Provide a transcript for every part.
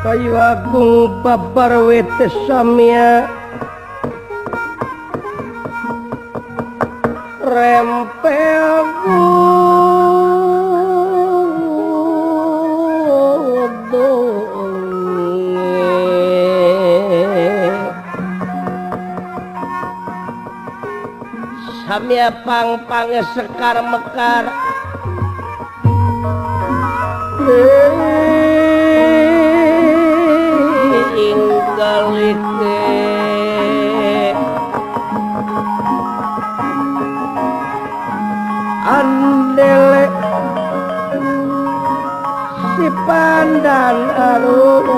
Kayu agung babar wete samya rempel samya pang-pange sekar mekar inggalike andele si pandan arum.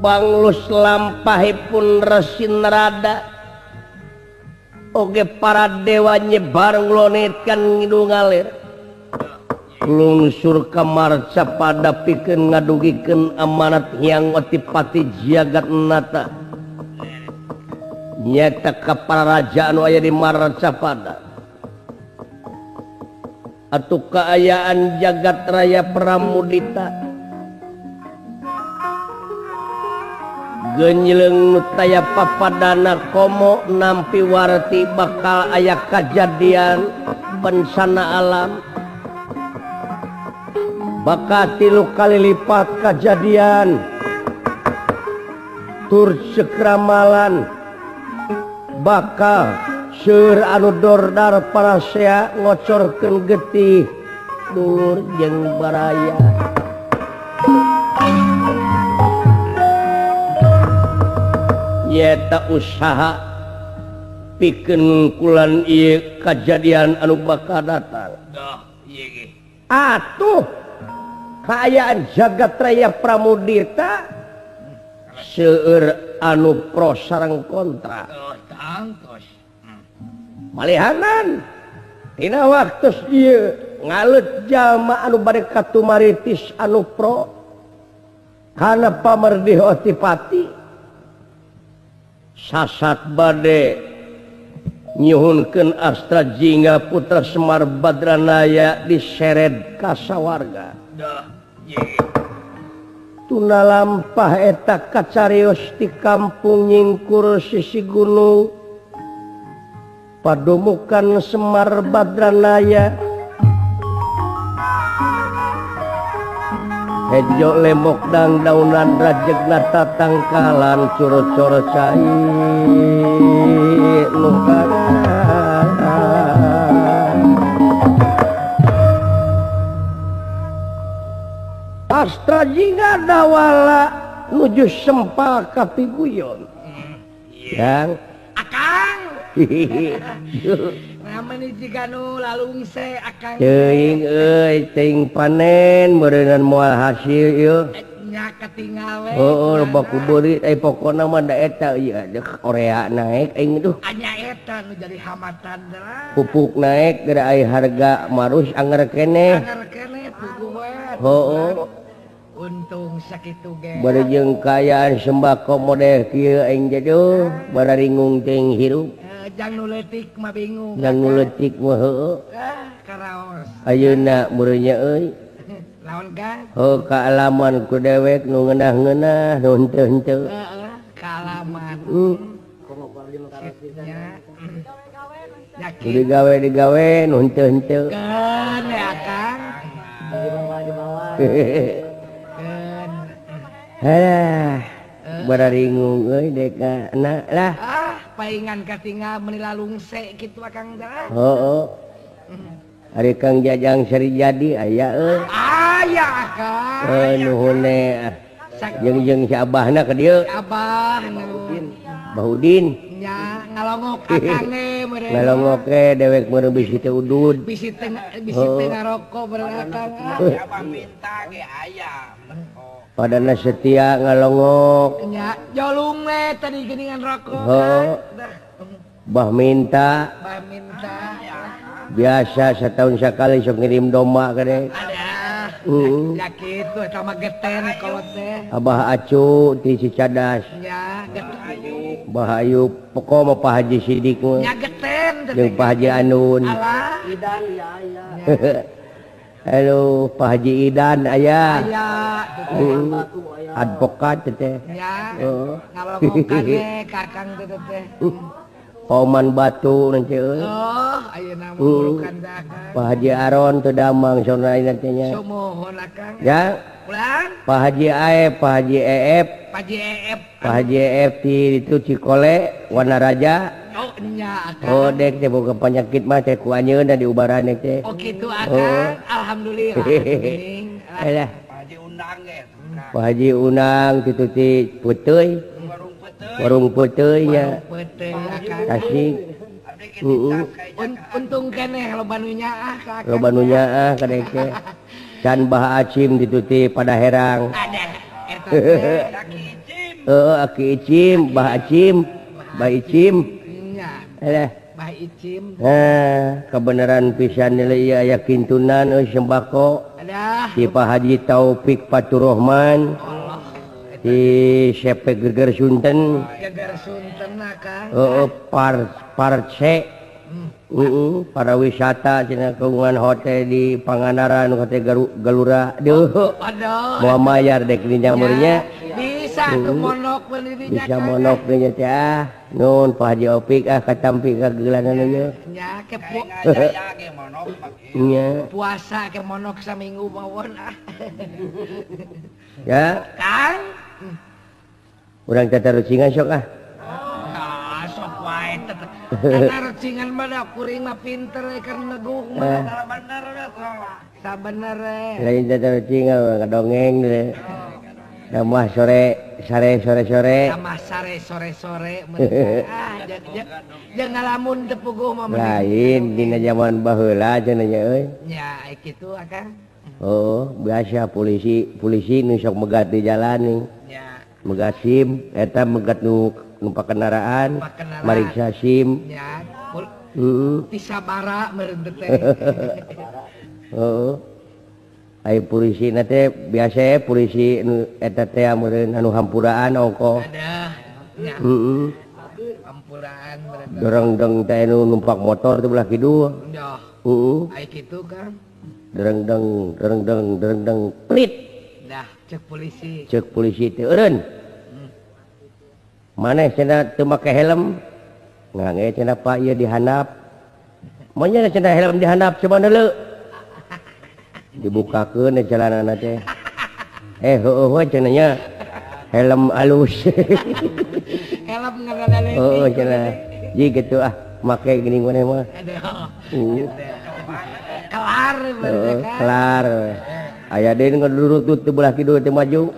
Banglus lampahipun Resi Narada oge para dewa nyebar nglonetkan ngidul ngalir lungsur ka marcapada pikeun ngadugikeun amanat Hyang Otipati Jagatnata nyata ka para raja anu aya di Marcapada atuh kaayaan jagat raya Pramudita genjleng nu taya papadana komo nampi warti bakal aya kajadian bencana alam bakal 3 kali lipat kajadian tur cekramalan bakal seueur anu dordar parasea ngocorkeun getih dulur jeung baraya. Nyata usaha pikeun ngungkulan ieu kajadian anu bakal datang. Atuh kaayaan jagat raya Pramudita seueur anu pro sareng kontra. Malihanan dina waktu ieu ngaleut jalma anu bade katumaritis anu pro kana pamerdih Otipati sasat bade nyuhunkeun Astra Jingga putra Semar Badranaya diseret ka sawarga. Tuna lampah eta kacarios di kampung nyingkur sisi gunung padumukan Semar Badranaya hejo lemok dang daunan rajegna tatangkalan coro-coro cai nu Astra Jingga dawala nuju sempal kapiguyon. Yang akang. Namanya jika nu lalungse akang. Teuing euy, teuing panen meureunnan moal hasil ieu. Nya katingal we. Heueuh, loba kubeuri euy pokona mah da eta ieu Korea naek aing duh. Anya eta nu jadi hamatan deui. Pupuk naek geura ai harga marus anger keneh. Anger keneh puguh we. Heueuh. Untung sakitu ge. Bari jeung kaayaan sembako model kieu aing ge duh, bararingung teuing hirup. Jang nu leutik mah bingung. Jang nu leutik mah heueuh. Karaos. Ayeuna meureunnya euy. Laon Kang? Heuh kaalaman ku dewek nu ngeunah-ngeunah nu henteu-henteu. Heeh, kaalaman. Digawe digawe nu henteu-henteu. Keun ya Kang. Keun. Halah, bararingung euy deka na lah. Ah, paingan katingal meuni lalungse kitu Akang teh. Heueuh. Ari Kang Jajang Seri Jadi aya euy. Aya Akang. Heuh nuhun jeung-jeung si abahna ka dieu. Abah Bahudin. Nya ngalongok akang ge meureun. Ngalongok ge dewek meureun bisi teu udud. Bisi teu ngarokok meureun akang. Abah minta ge aya. Padana setia ngalongok. Nya jolung we tadi geuningan rokok. Heuh. Bah minta. Bah minta. Biasa setahun sekali sok ngirim domba ka deh. Ada. Ya kitu eta mah geten kolot teh. Abah Acu ti Cicadas. Nya geten. Bah Ayub pokok mah Pak Haji Sidik mah. Nya geten jeung Pak Haji Anun. Alah Idan ya aya. Halo Pak Haji Idan aya. Aya. Advokat teh. Nya. Ngalomokan ge Kakang teh teh. Oman Batu nanti euy. Oh, ayeuna mah burukan da Akang. Pak Haji Aron teu damang sona ayeuna teh nya. Sumuhun Akang. Ya. Pulang. Pak Haji Aep, Pak Haji Eep. Pak Haji Eep. Pak Haji Eep ti ditu Cikole, Wanaraja. Oh nya Akang. Oh dek teh boga penyakit mah teh ku anjeunna diubaran dek teh. Oh kitu Akang. Alhamdulillah. Alah. Pak Haji Undang ge. Pak Haji Undang kitu ti Peuteui. Warung Peuteui nya. Tasik. Untung keneh loba nu nyaah ka Akang. Loba nu nyaah ka dek teh. Can Bah Acim ditu ti Padaherang. Ada eta teh. Heeh, Aki Icim, Bah Acim, Bah Icim. Nya. Alah. Bah Icim. Heh, kebenaran pisan nilai ieu aya kintunan euy sembako. Adah. Ti Pak Haji Taufik Faturrahman. Allah. Di Sepe Geger Sunten. Geger Sunten Akang. Heeh, parce. Para wisata cenah kagungan hotel di Pangandaran hotel Galura. Duh. Aduh. Moal mayar dek di nyamurnya. Bisa tuh monok dinya. Bisa monok dinya teh ah. Nun Pak Haji Opik ah katampi kagelanan ieu. Nya ke nya. Puasa ke monok saminggu mawon ah. Ya. Kang. Urang tatarucingan sok ah. Ah, sok wae teh. Tatarucingan mah da kuring mah pinter keur negung mah. Sabener we Sabener we. Lain tatarucingan ngadongeng teh. Damah sore sare sore-sore. Damah sare sore-sore ah jeung ngalamun teu puguh mah. Lain dina zaman baheula cenah nya euy. Nya kitu Akang. Oh, biasa polisi polisi nu sok megat di jalan nih. Nya. Megat SIM, eta megat nu numpak kendaraan, mariksa SIM. Nya. Heeh. Ti sabara meureun teh. Heeh. Ai polisi na teh biasa polisi nu eta teh meureun anu hampuraan ongkoh. Ada. Nya. Heeh. Hampuraan meureun. Dorong-dong teh nu numpak motor teh belah kidul. Nya. Heeh. Ai kitu Kang. Dereng-deng, dereng-deng, dereng-deng, prit. Dah, cek polisi. Cek polisi teh eureun. Maneh cenah teu make helm. Ngange cenah Pak ieu dihandap. Monya cenah helm dihandap coba deuleu. Dibukakeun celanana teh. Heueuh we cenah nya. Helm alus. Helm ngagaleutik. Heueuh cenah. Ji kitu ah, make geuning maneh mah. Aduh. Kelar bener kan. Kelar. Aya deui ngedurutut teu belah kidul teu maju.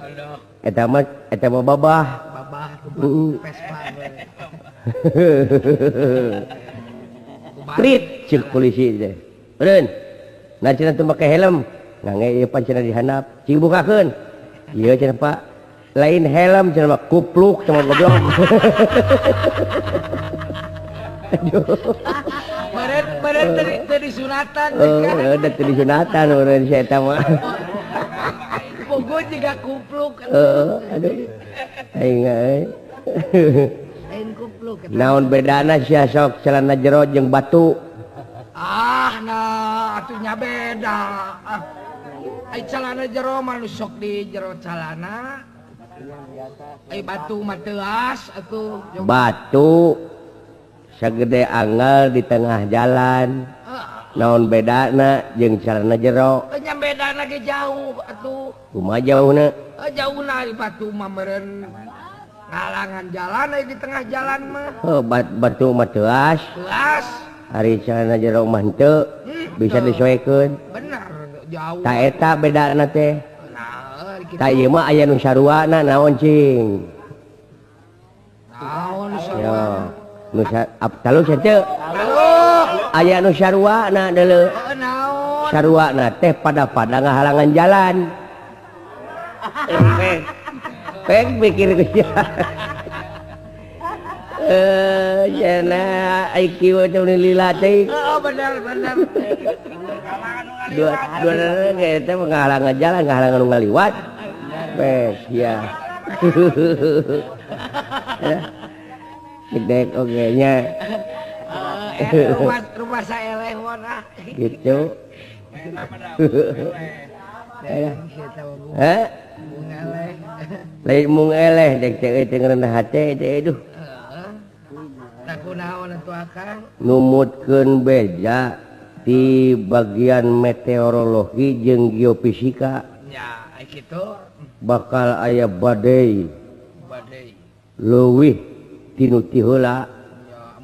Eta mah babah. Babah tuh Vespa. Prit cek polisi teh. Eureun. Nah cenah teu make helm. Ngange ieu pan cenah dihandap. Cing bukakeun. Ieu cenah Pak. Lain helm cenah mah kupluk cenah goblok. Aduh. Meureun teu disunatan kan. Heuh, teu disunatan meureun si eta mah. Pogo jiga kupluk. Heeh, aduh. Aing euy. Lain kupluk. Naon bedana sia sok celana jero jeung batu? Ah, nah atuh nya beda. Ah. Ai celana jero mah nu sok di jero celana. Ai batu mah teuas atuh. Batu sagede angel di tengah jalan. Naon bedana jeung celana jero? Nya bedana ge jauh atuh. Kumaha jauhna? Jauhna di batu mah meureun ngalangan jalan ai di tengah jalan mah. Heuh, batu mah teuas. Teuas. Ari celana jero mah henteu, bisa disoekeun. Bener, jauh. Ta eta bedana teh. Nah, kitu. Ta ieu mah aya nu saruana naon cing? Naon sarua? Nu talus henteu? Aya nu saruana deuleu. Naon? Saruana teh pada-pada ngahalangan jalan. Pek pikir ku. Cenah IQ teh lila teh. Oh, bener bener. Dua dua teh ngahalangan jalan, ngahalangan nu ngaliwat. Bes ya. Gede oge nya. Rumah saya eleh ah. Gitu. Heh? Lain mung eleh dek teh teu ngerendah hate teh aduh. Numutkeun beja di bagian meteorologi jeung geofisika. Ya, kitu. Bakal aya badai. Badai. Leuwih tinu ti heula.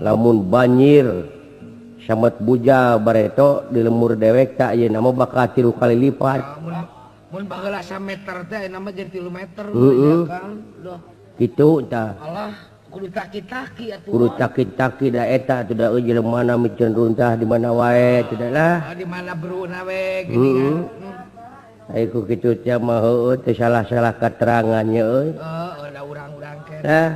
Lamun banjir samet buja bareto di lemur dewek tak ayeuna mah bakal 3 kali lipat. Mun baheula sameter teh ayeuna mah jadi 3 meter. Heeh. Kitu tah. Alah, kudu taki-taki atuh. Kudu taki-taki da eta atuh da euy jelema mana miceun runtah di mana wae teh lah. Di mana beruna we gini kan. Ai ku kitu teh mah heueuh teu salah-salah katerangan nya euy. Heeh, da urang-urang keneh. Tah,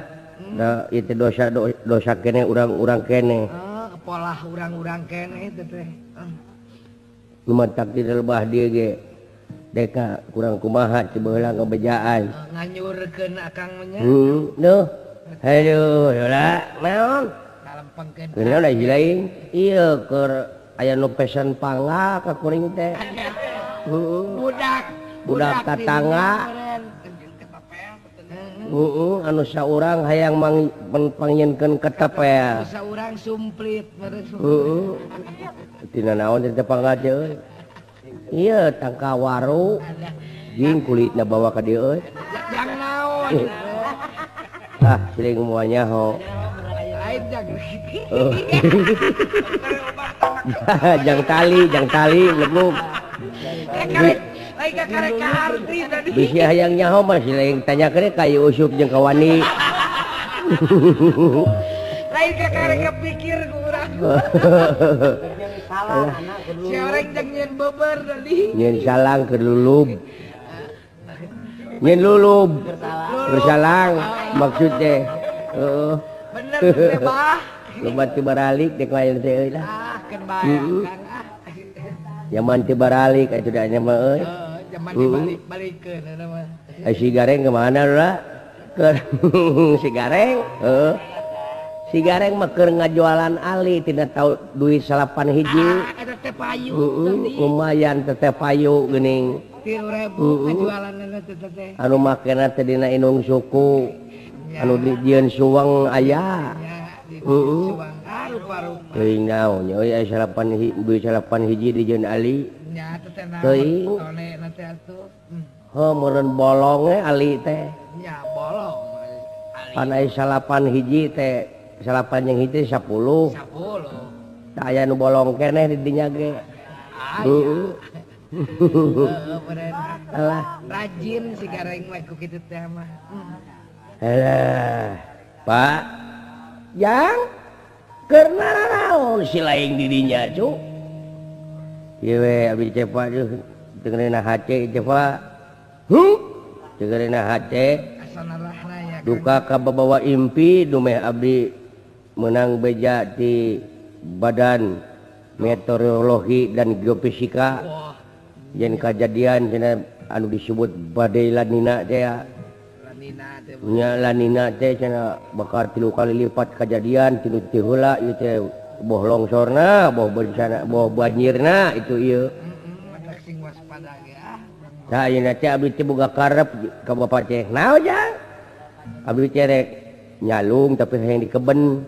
da ieu teh dosa dosa keneh urang-urang keneh. Polah urang-urang keneh teh teh. Nu matak di lebah dieu ge. Deka kurang kumaha teu baheula ngabejaan. Nganyurkeun akang mah nya. Heeh, aduh, heula naon? Kalempengkeun. Kunaon da lain? Ieu keur aya nu pesen pangga ka kuring teh. Heeh. Budak, budak tatangga. Heeh, anu saurang hayang pangnyieunkeun ketepel. Saurang sumplit meureun. Heeh. Tina naon teh pangga teh euy? Ieu tangka waru. Jeung kulitna bawa ka dieu euy. Jang naon? Ah, siling moal nyaho. Lain jang. Jang tali lebuk. Lain ka karek ka arti tadi. Bisi hayang nyaho mah siling tanyakeun ka ieu Usup jeung ka Wani. Lain ka karek kepikir ku urang. Si orang jang nyeun beber tadi. Nyeun salang keur lulub. Nyeun lulub. Bersalang maksud teh. Heeh. Bener teh bah. Loba teu baralik dek lain teh euy lah. Ah, keun bae akang ah. Zaman teu baralik atuh da nya mah euy. Zaman dibalik-balikeun eta mah. Ai si Gareng kemana lah? Keur si Gareng, heeh. Si Gareng mah keur ngajualan ali tina tau duit 8 hiji. Ah, eta teh payu. Heeh, lumayan teh payu geuning. 3.000 ngajualanna teh teh. Anu makena teh dina indung suku. Anu dijieun suweng aya. Heeh. Rupa-rupa. Teuing naon nya euy aya 8 hiji duit 8 hiji dijieun ali. Nya teh naon. Teuing. Tone teh atuh. Heuh meureun bolong we ali teh. Nya bolong ali. Pan aya 8 hiji teh 8 jeung hiji 10. 10. Tah aya nu bolong keneh di dinya ge. Heeh. Alah, rajin si Gareng mah ku kitu teh mah. Alah, Pak. Jang keur naraon si laing di dinya cu. Ieu we abdi teh Pak teu ngeunah hate teh Pak. Huh? Teu ngeunah hate. Duka ka babawa impi dumeh abdi menang beja di Badan Meteorologi dan Geofisika. Yen kajadian cenah anu disebut badai lanina teh ya. Nya lanina teh cenah bakal 3 kali lipat kajadian tinu ti heula ieu teh boh longsorna, boh bencana, boh banjirna itu ieu. Sing waspada ge ah. Tah ayeuna teh abdi teh boga karep ka bapa teh. Naon jang? Abdi teh rek nyalung tapi hayang di keben.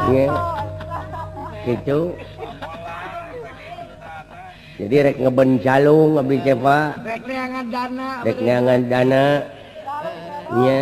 Nya. Gitu. Jadi rek ngeben calung abdi teh Pak. Rek neangan dana. Rek neangan dana. Nya.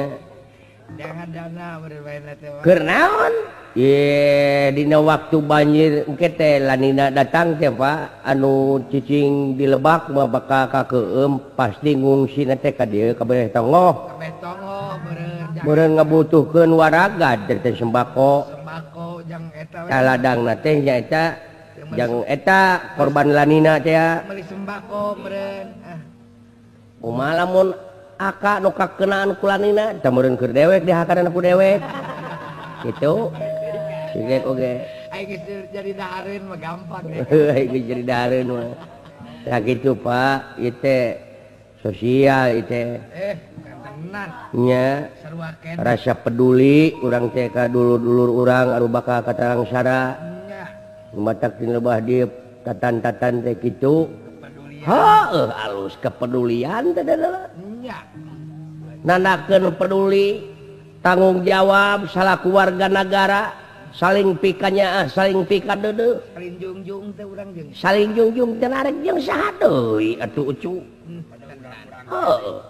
Neangan dana bermain teh. Keur naon? Ye dina waktu banjir engke teh lanina datang teh Pak, anu cicing di lebak mah bakal kakeueum pasti ngungsina teh ka dieu ka beuh tongoh. Kabeh tongoh beureun. Beureun ngabutuhkeun waraga teh sembako. Sembako jang eta we. Ladangna teh nya eta jang eta korban lanina teh ya. Meuli sembako meureun. Ah. Kumaha lamun aka nu kakenaan ku lanina teh meureun keur dewek dihakanan ku dewek. Gitu. Sige oge. Ai Aing geus jadi dahareun mah gampang. Aing geus jadi dahareun mah. Tah kitu Pak, ieu teh sosial ieu teh. Nya rasa peduli urang teh ka dulur-dulur urang anu bakal katarangsara. Matak ti lebah dieu tatan-tatan teh kitu. Heuh, alus kepedulian teh nya. Nandakeun peduli, tanggung jawab salaku warga nagara, saling pikanya saling pika deudeuh. Saling jungjung teh urang jeung. Saling jungjung teh narek jeung saha deui atuh ucu. Heuh.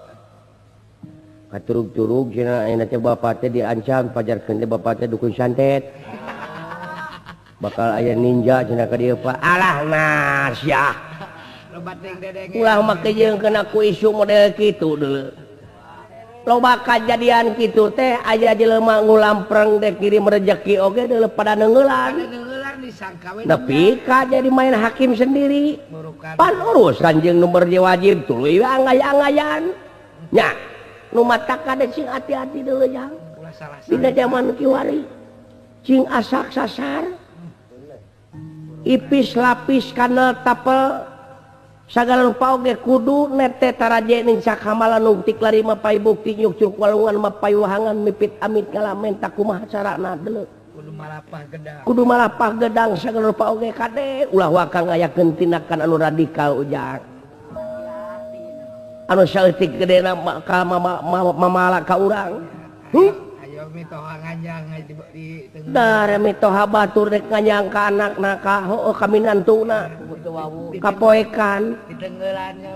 Katurug-turug cenah ayeuna teh bapa teh diancam pajarkeun teh bapa teh dukun santet. Bakal aya ninja cenah ka dieu Pak. Alah nasyah. Ulah make jeung kena ku isu model kitu deuleu. Loba kajadian kitu teh aya jelema ngulampreng teh kirim rejeki oge deuleu pada neungeulan. Nepi ka jadi main hakim sendiri. Pan urusan jeung nu berwajib tuluy angay-angayan. Nya nu matak kade sing hati-hati deuleu jang. Dina zaman kiwari cing asak sasar. Ipis lapis kana tapel sagala rupa oge kudu nete taraje ning sakamala nu tik lari mapai bukti nyuk curug walungan mapai wahangan mipit amit ngalamen takumaha carana deuleu. Kudu malapah gedang. Kudu malapah gedang sagala rupa oge kade ulah waka ngayakeun tindakan anu radikal ujang. Anu saeutik gedena ka mamala ka urang. Ayo mitoha nganjang di dar mitoha batur rek nganjang ka anakna ka heueuh kaminantuna. Kapoekan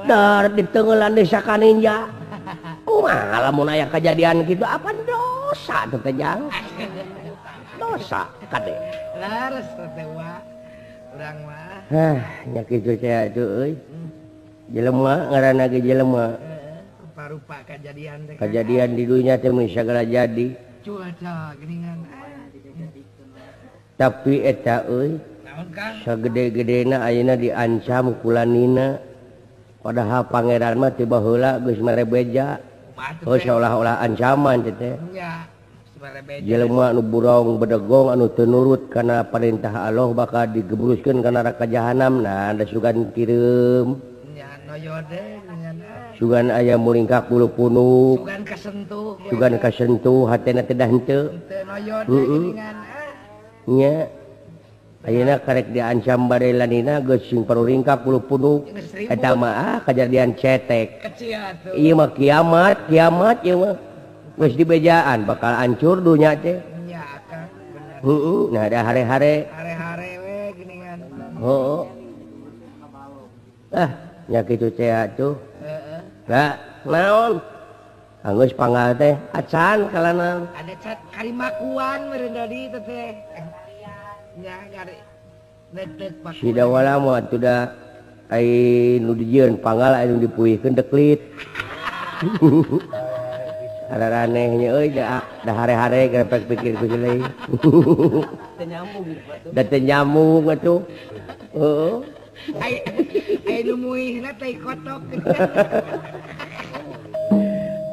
dar ditenggelan desa kaninja. Kumaha lamun aya kajadian kitu apa dosa teh teh jang? Dosa kade. Lares teh wa urang mah. Hah, nya kitu teh atuh euy. Jelema ngaranna ge jelema. Rupa-rupa kajadian teh. Kajadian di dunya teh mun sagala jadi. Cuaca geuningan. Tapi eta euy sagede-gedena ayeuna diancam kulanina. Padahal pangeran mah ti baheula geus mere beja. Oh seolah-olah ancaman teh teh. Jelema anu burong bedegong anu teu nurut kana perintah Allah bakal digebruskeun kana neraka jahanam. Nah, da sugan kireum. Sugan aya muringkak bulu punuk. Sugan kasentuh. Sugan kasentuh hatena teh dah henteu. Heeh. Nya. Ayeuna karek diancam bade lanina geus sing paruringkak bulu punuk. Eta mah kajadian cetek. Ieu mah kiamat, kiamat ieu mah. Geus dibejaan bakal hancur dunya teh. Nya Kang, bener. Heeh, nah ada hare-hare. Hare-hare we geuningan. Heeh. Ah, nya kitu teh atuh. Heeh. Lah, naon? Anggeus panggal teh acan kalanan. Ada cat karimakuan meureun tadi teh. Nya gari netek pakuan. Si dawala mah atuh da ai nu dijieun panggal ai nu dipuihkeun deklit. Araraneh nya euy da hare-hare grepek pikir ku jelei. Teu nyambung Da teu nyambung atuh. Heeh. Ai ai nu muihna teh kotok.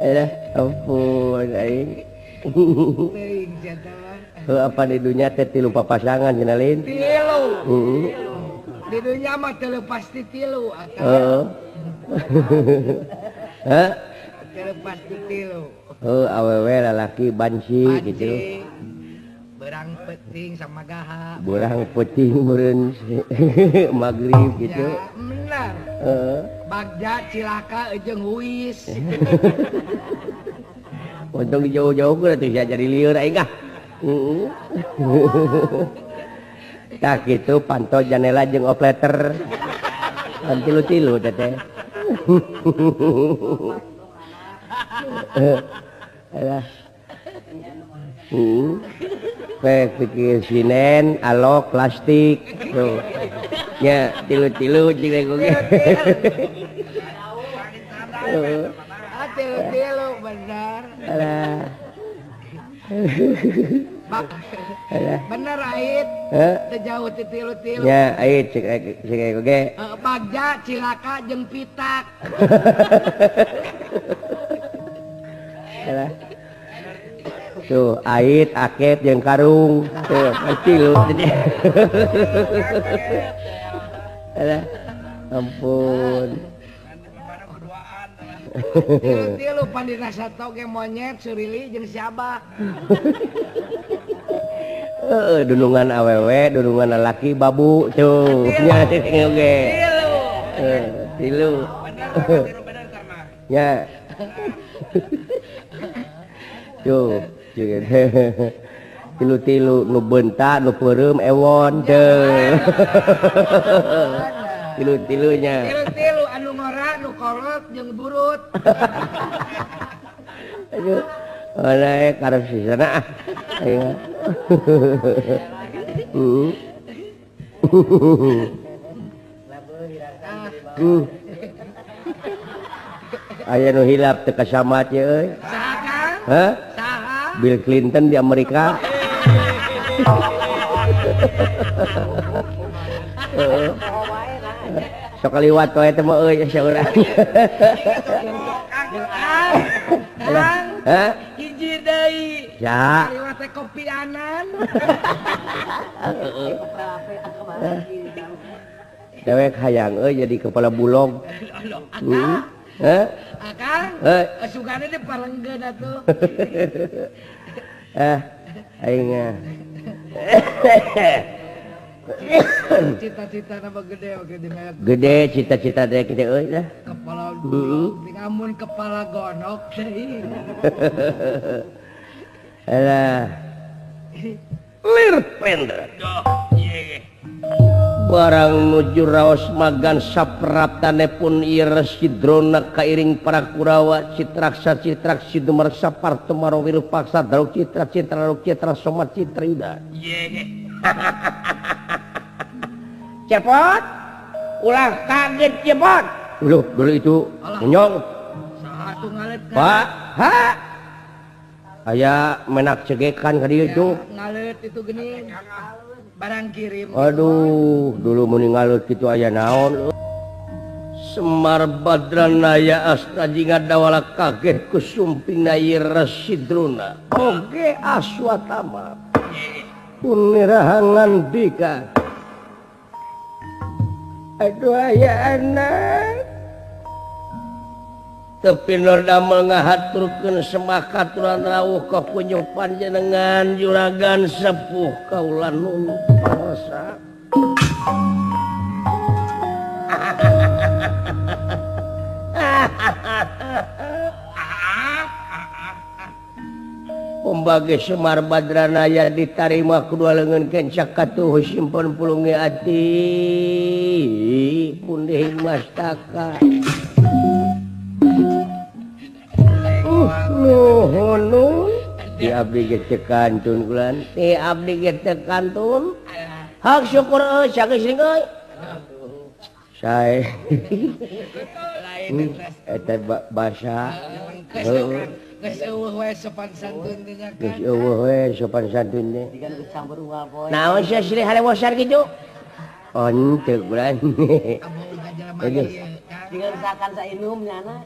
Alah, ampun aing. Teuing sia teh mah. Heuh apa di dunya teh tilu papasangan cenah lain? Tilu. Heeh. Di dunya mah teu pasti tilu. Heeh. Heh. Teu pasti tilu. Heuh awewe lalaki banci gitu. Berang penting sama gaha. Berang penting meureun magrib gitu. Ya, bener. Heeh. Bagja cilaka jeung huis. Untung jauh-jauh geus atuh sia jadi lieur aing ah. Heeh. Tah kitu panto janela jeung opleter. Kan tilu-tilu teh teh. Alah. Pek pikir sinen, alok, plastik tuh. Nya tilu-tilu jeung oge. Tilu-tilu bener. Alah. Bener ait. Teu jauh ti tilu-tilu. Nya ait cek cek oge. Bagja cilaka jeung pitak. Alah. Tuh ait aket jeung karung. Tuh kecil. Alah, ampun. Tilu pandina sato ge monyet surili jeung si Abah. Heeh, dunungan awewe, dunungan lalaki babu tuh. Nya oge. Tilu. Ya. Tuh, tilu-tilu nu beunta, nu peureum ewon teu. Tilu-tilunya. Tilu-tilu anu ngora, nu kolot jeung burut. Aduh, oleh karep sisana ah. Ayo. Aya nu hilap teu kasamat ye euy. Saha Kang? Hah? Saha? Bill Clinton di Amerika. Sok kaliwat wae teh mah euy saurang. Kang, hah? Hiji deui. Ya. Kaliwat teh kopianan. Dewek hayang euy jadi kepala bulog. Hah? Akang? Sugane di parenggeun atuh. Aing. Cita-cita nama gede oge di mayat. Gede cita-cita teh gede euy lah. Kepala bulog, amun kepala gonok deui. Alah. Lir pendret. Barang nuju raos magan sapraptane pun ieu Resi Drona kairing para Kurawa Citraksa Citraksi Dumarsa Partumaro Wirupaksa Daruk Citra Citra Ruk Citra Soma Citra Yuda. Cepot ulah kaget cepot. Loh, dulu itu nyong. Satu ngalet Pak, ha? Aya menak cegekan ka dieu itu. Ngalet itu geuning. Barang kirim. Aduh, dulu muni ngalut kitu aya naon. Semar Badranaya Astra jinga dawala kaget ku sumpingna ieu Resi Drona. Oge Aswatama. Punirahangan dika. Aduh aya anak. Tepi nur damel ngahaturkeun semakaturan rawuh ka kunjung panjenengan juragan sepuh kaula nunu parasa. Pembagi Semar Badranaya ditarima kedua lengan kencak katuhu simpen pulungi ati pundih mastaka. Nuhun di abdi ge teu kantun kulan ti abdi ge teu kantun hak syukur euy sageus euy sae eta basa heuh geus eueuh we sopan santun teh nya geus eueuh we sopan santun teh naon sia silih halewosan kitu on teu kulan digeursakan sainum nyana.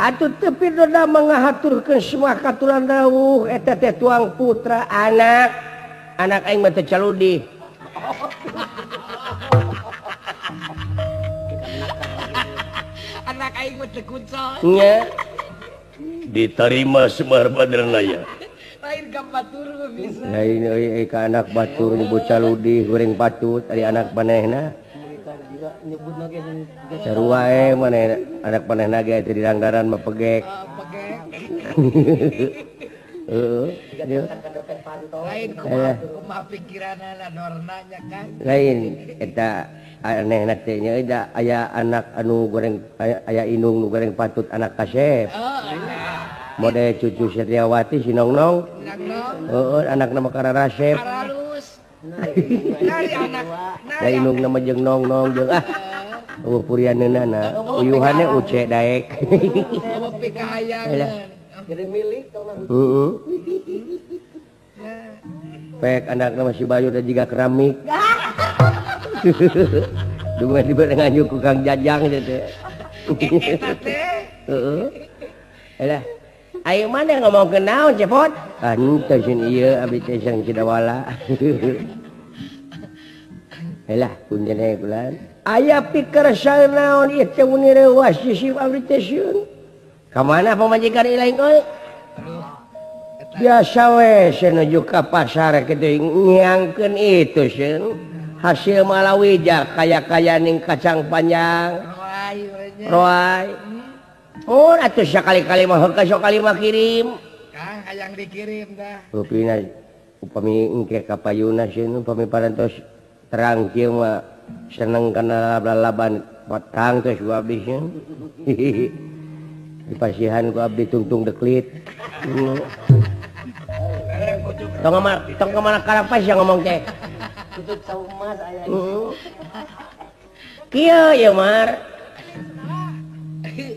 Atuh tepi doda mengahaturkeun semua katuran rawuh eta teh tuang putra anak anak aing mah teu caludi. Anak aing mah teu kuncol. Nya. Diterima Semar Badranaya. Lain ka batur mah bisa. Lain euy ka anak batur nyebut caludi goreng patut ari anak manehna. Sarua eh maneh anak manehna ge teu dilanggaran mah pegek. Pegek. Heeh. Lain kumaha pikiranana dorna nya kan. Lain eta anehna teh nya da aya anak anu goreng aya indung nu goreng patut anak kasep. Mode cucu Setiawati si Nongnong. Heeh, anakna mah kararasep. Karalus. Nari anak. Da indung nama jeung Nongnong jeung ah. Eueuh purianeunana, uyuhanna uce daek. Eueuh pikahayangeun. Jadi milik tong. Heeh. Pek anakna masih Bayu da jiga keramik. Dungan dibere nganjuk ku Kang Jajang teh. Eta teh. Heeh. Alah. Ayo mana ngomongkeun naon cepot? Ah henteu sieun ieu abdi teh sang Cidawala. Helah punten he kulan. Aya pikersa naon ieu teh muni reuas sisip abdi teh sieun. Ka mana pamajikan ilaing euy? Biasa we sieun nuju ka pasar kitu ngiangkeun itu sieun. Hasil malawija kaya-kaya ning kacang panjang. Roai. Oh, atuh sakali-kali mah heuh sakali mah kirim. Kang hayang dikirim tah. Rupina upami engke ka payuna sieun upami parantos terang kieu mah seneng kana lalaban potang terus ku abdi sieun. Dipasihan ku abdi tungtung deklit. Tong ka karapas yang ngomong teh. Tutut saumas aya. Kieu ye Mar.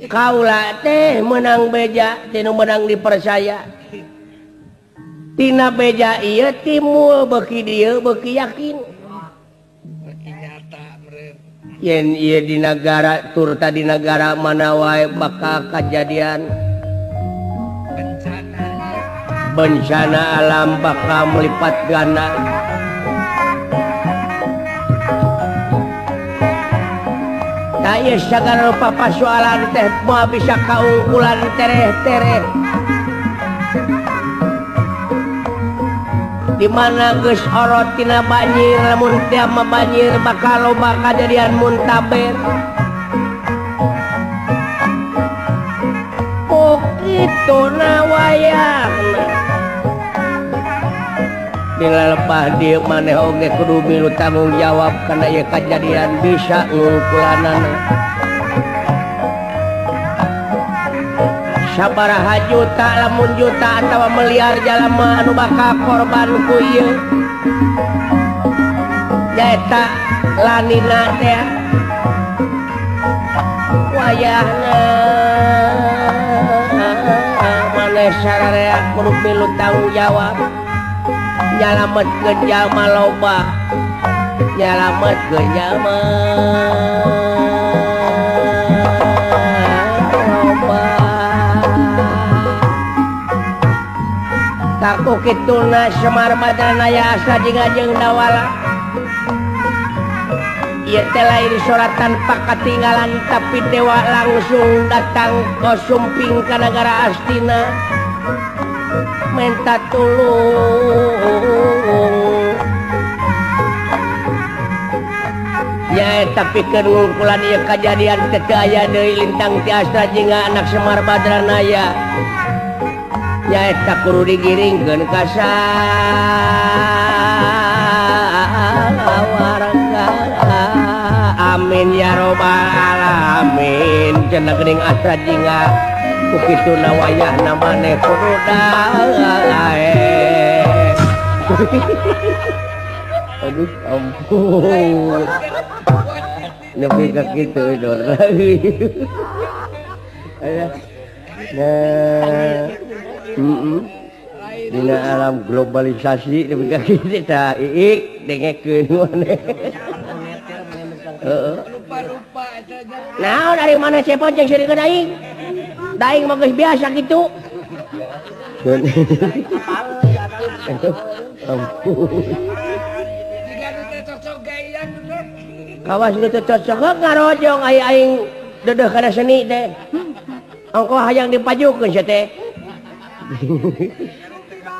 Kaula teh menang beja tinu menang dipercaya tina beja ieu timbul beuki dieu beuki yakin beuki nyata meureun yen ieu di nagara turta di nagara mana wae bakal kajadian bencana bencana alam bakal melipat ganda. Tak ieu sagala rupa pasoalan teh moal bisa kaungkulan tereh-tereh. Di mana geus orot tina banjir lamun teu mah banjir bakal loba kajadian muntaber. Oh kitu na wayahna. Dina lepah dieu maneh oge kudu milu tanggung jawab kana ieu kajadian bisa ngungkulanana. Sabaraha juta lamun juta atawa miliar jalma anu bakal korban ku ieu. Nyaeta lanina teh wayahna maneh sararea kudu milu tanggung jawab. Nyalametkeun jalma loba, nyalametkeun jalma loba. Taku kituna Semar Badranaya asa jeung Dawala. Ieu teh lain soratan pakatinggalan tapi dewa langsung datang ke sumping ka nagara Astina. Minta tulung ya tapi keur ngungkulan ieu kajadian teu aya deui lintang ti Astra jingga anak Semar Badranaya nyaeta kudu digiringkeun ka sawarga. Amin ya robbal alamin. Cenah geuning Astra jingga kitu na wayahna maneh kudu dae. Aduh ampun. Nepi ka kitu dor. Nah, dina alam globalisasi nepi ka kitu tah iik dengekeun maneh. Heeh. Lupa-lupa eta nya. Naon ari maneh cepot jeung seurikeun aing? Daing mah geus biasa kitu. Ampun. Jiga nu teu cocok gaya nu. Kawas nu teu cocok ngarojong ai aing dedeuh kana seni teh. Ongkoh hayang dipajukeun sia teh.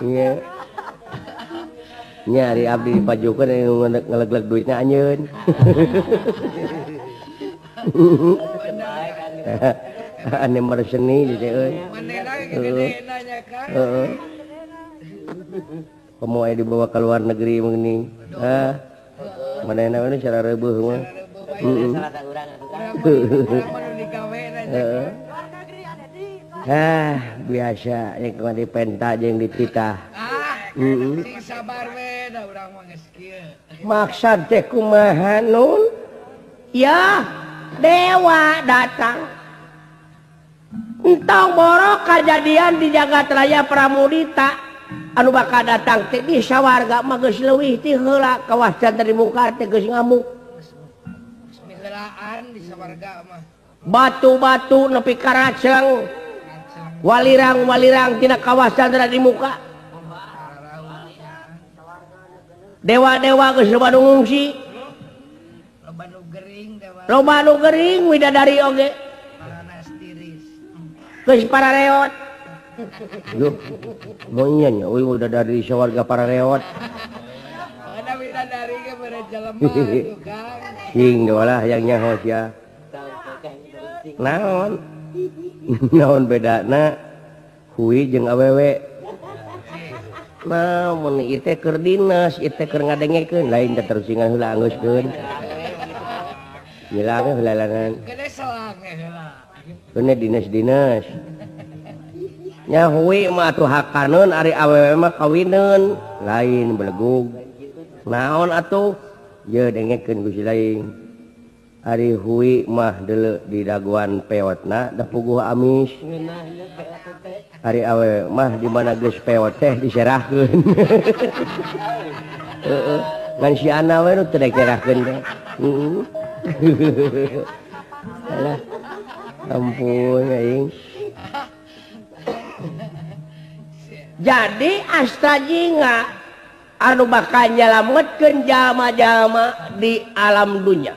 Nya. Nya ari abdi dipajukeun ngelegleg duitna anjeun. Ane merseni gitu euy. Heeh. Komo aya dibawa ke luar negeri meuning. Hah. Manehna we cara reubeeh mah. Heeh. Hah, biasa yang kumaha dipenta jeung dititah. Heeh. Sing sabar we da urang mah geus kieu. Maksad teh kumaha nun? Ya, dewa datang. Entong borok kajadian di jagat raya Pramudita anu bakal datang teh di sawarga mah geus leuwih ti heula kawas can teu dimungkar teh geus ngamuk. Geus miheulaan di sawarga mah. Batu-batu nepi ka raceng. Walirang-walirang tina kawasan di muka. Dewa-dewa geus loba nu ngungsi. Loba nu gering widadari oge. Geus parareot. Duh, monya nya euy widadari sawarga parareot. Ada widadari ge bare jelema atuh Kang. Sing dolah yang nyaho sia. Naon? Naon bedana hui jeung awewe? Nah, mun ieu teh keur dinas, ieu teh keur ngadengekeun, lain teh terusingan heula anggeuskeun. Nyilang heula langan. Gede selang heula. Keun dinas-dinas. Nya hui mah atuh hakaneun ari awewe mah kawineun, lain belegug. Naon atuh? Ye dengekeun ku si lain. Ari hui mah deuleu di daguan peotna da puguh amis. Ari awewe mah di mana geus peot teh diserahkeun. Heeh, ngan si Ana we nu teu diserahkeun teh. Heeh. Alah. Ampun aing. Jadi Astajinga anu bakal nyalametkeun jalma-jalma di alam dunya.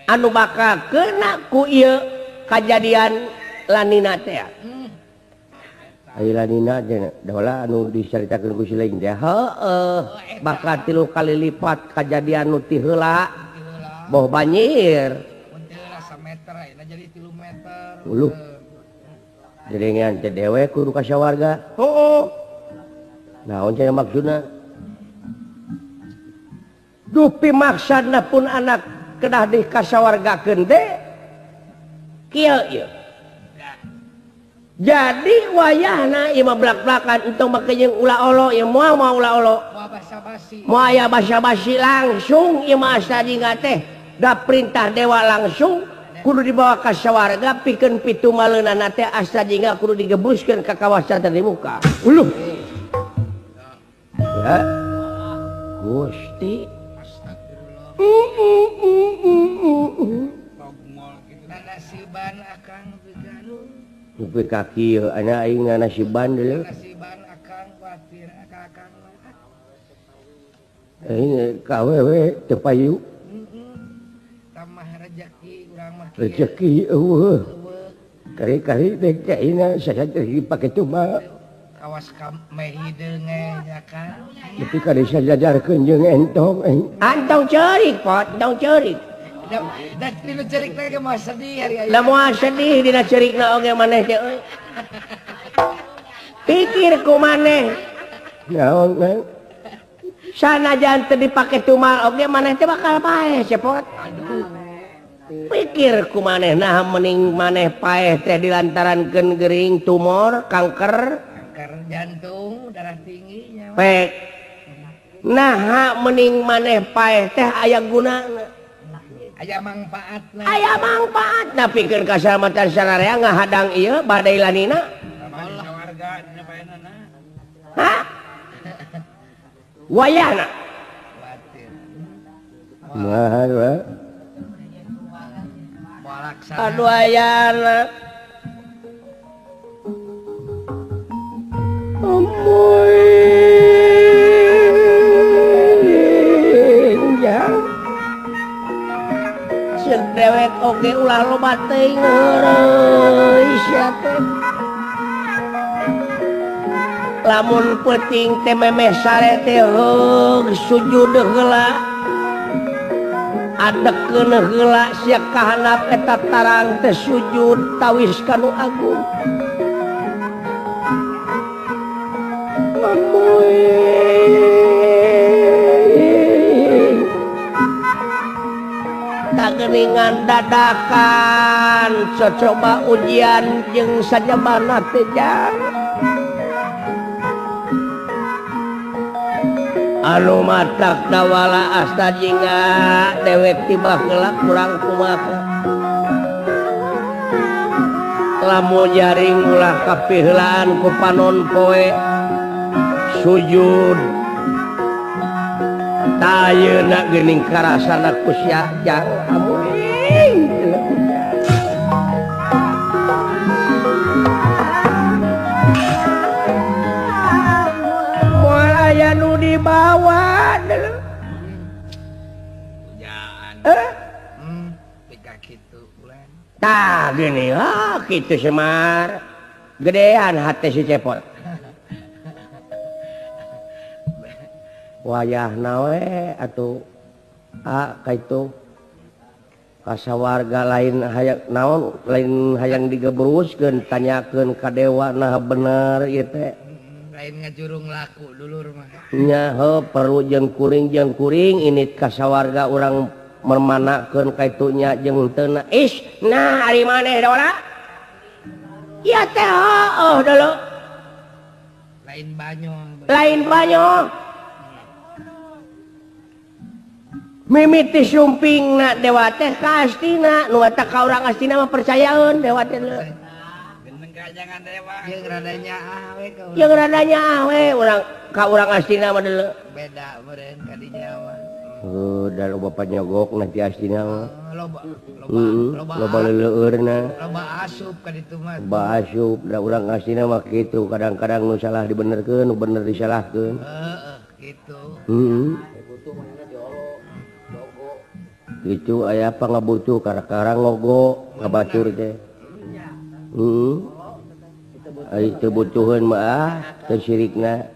Anu bakal kena ku ieu kajadian lanina teh. Ai lanina teh dola anu dicaritakeun ku si lain teh. Heueuh, bakal 3 kali lipat kajadian nu ti heula. Boh banjir. Mun teu heula sameter ayeuna jadi 3 meter. Uluh. Jerengan teh dewek kudu ka sawarga. Heueuh. Naon cenah maksudna? Dupi maksudna pun anak kedah di kasawargakeun teh kieu ieu. Jadi wayahna ieu mah blak-blakan entong make jeung ulah olo ieu moal moal ulah olo. Moal basa-basi. Moal aya basa-basi langsung ieu mah Astajinga teh da perintah dewa langsung kudu dibawa ka sawarga pikeun pitu maleunana teh Astajinga kudu digebuskeun ka kawasan tadi muka. Uluh. Ya. Gusti. Nasiban akang biganu. Nepi ka kieu ana aing nasiban deuleu. Nasiban akang kuatir akang. Aing ka awewe teu payu. Tambah rejeki urang mah. Rejeki eueuh. Kari-kari teh kaina saja dipake cuma. Kawas ka meh hideung nya kan. Nepi ka disajajarkeun jeung entong. Antong ceurik pot, entong ceurik. Da dina cerikna ge moal sedih hari aya. Da moal sedih dina cerikna oge maneh teh euy. Pikir ku maneh. Naon maneh? Sanajan teu dipake tumal oge maneh teh bakal paeh cepot. Aduh. Pikir ku maneh nah mending maneh paeh teh dilantarankeun gering tumor, kanker, kanker jantung, darah tinggi nya. Pek. Nah mending maneh paeh teh aya gunana. Aya mangfaatna. Aya mangfaatna pikeun kasalamatan sararea ngahadang ieu badai lanina. Hah? Wayahna. Mahal. Aduh ayana. Amoy. Ya. Ceuk dewek oge ulah loba teuing heureuy sia teh. Lamun peuting teh memeh sare teh heug sujud heula. Adekeun heula sia kahanap eta tarang teh sujud tawis ka nu agung. Kageningan dadakan cocoba ujian jeung sajabana teh jang. Anu matak dawala Astajinga dewek tibah heula kurang kumaha. Lamun jaring ulah kapiheulaan ku panon poe sujud. Ayeuna geuning karasana ku sia jang amuing. Siga kitu ulan. Tah gini, ah kitu Semar. Gedean hate si Cepot. Wayahna we atuh ah kaitu kasawarga lain hayang naon lain hayang digebruskeun tanyakeun ka dewa nah bener ieu teh. Lain ngajurung laku dulur mah. Nya heuh perlu jeung kuring ini kasawarga urang mermanakeun kaitunya jeung teu na. Is nah ari maneh dola? Ieu teh heuh dulu. Lain banyol. Lain banyol. Mimiti sumpingna dewa teh ka Astina, nu eta ka urang Astina mah percayaeun dewa teh. Jangan dewa. Jeung radanya awe ka urang. Jeung radanya awe urang ka urang Astina mah deuleu. Beda meureun ka dinya mah. Heuh, da loba panyogokna ti Astina mah. Loba loba loba leuleueurna. Loba asup ka ditu mah. Loba asup da urang Astina mah kitu, kadang-kadang nu salah dibenerkeun, nu bener disalahkeun. Heeh, kitu. Heeh. Gitu aya pangabutuh kara-kara ngogo ngabatur teh. Heeh. Ari teu butuheun mah ah teu sirikna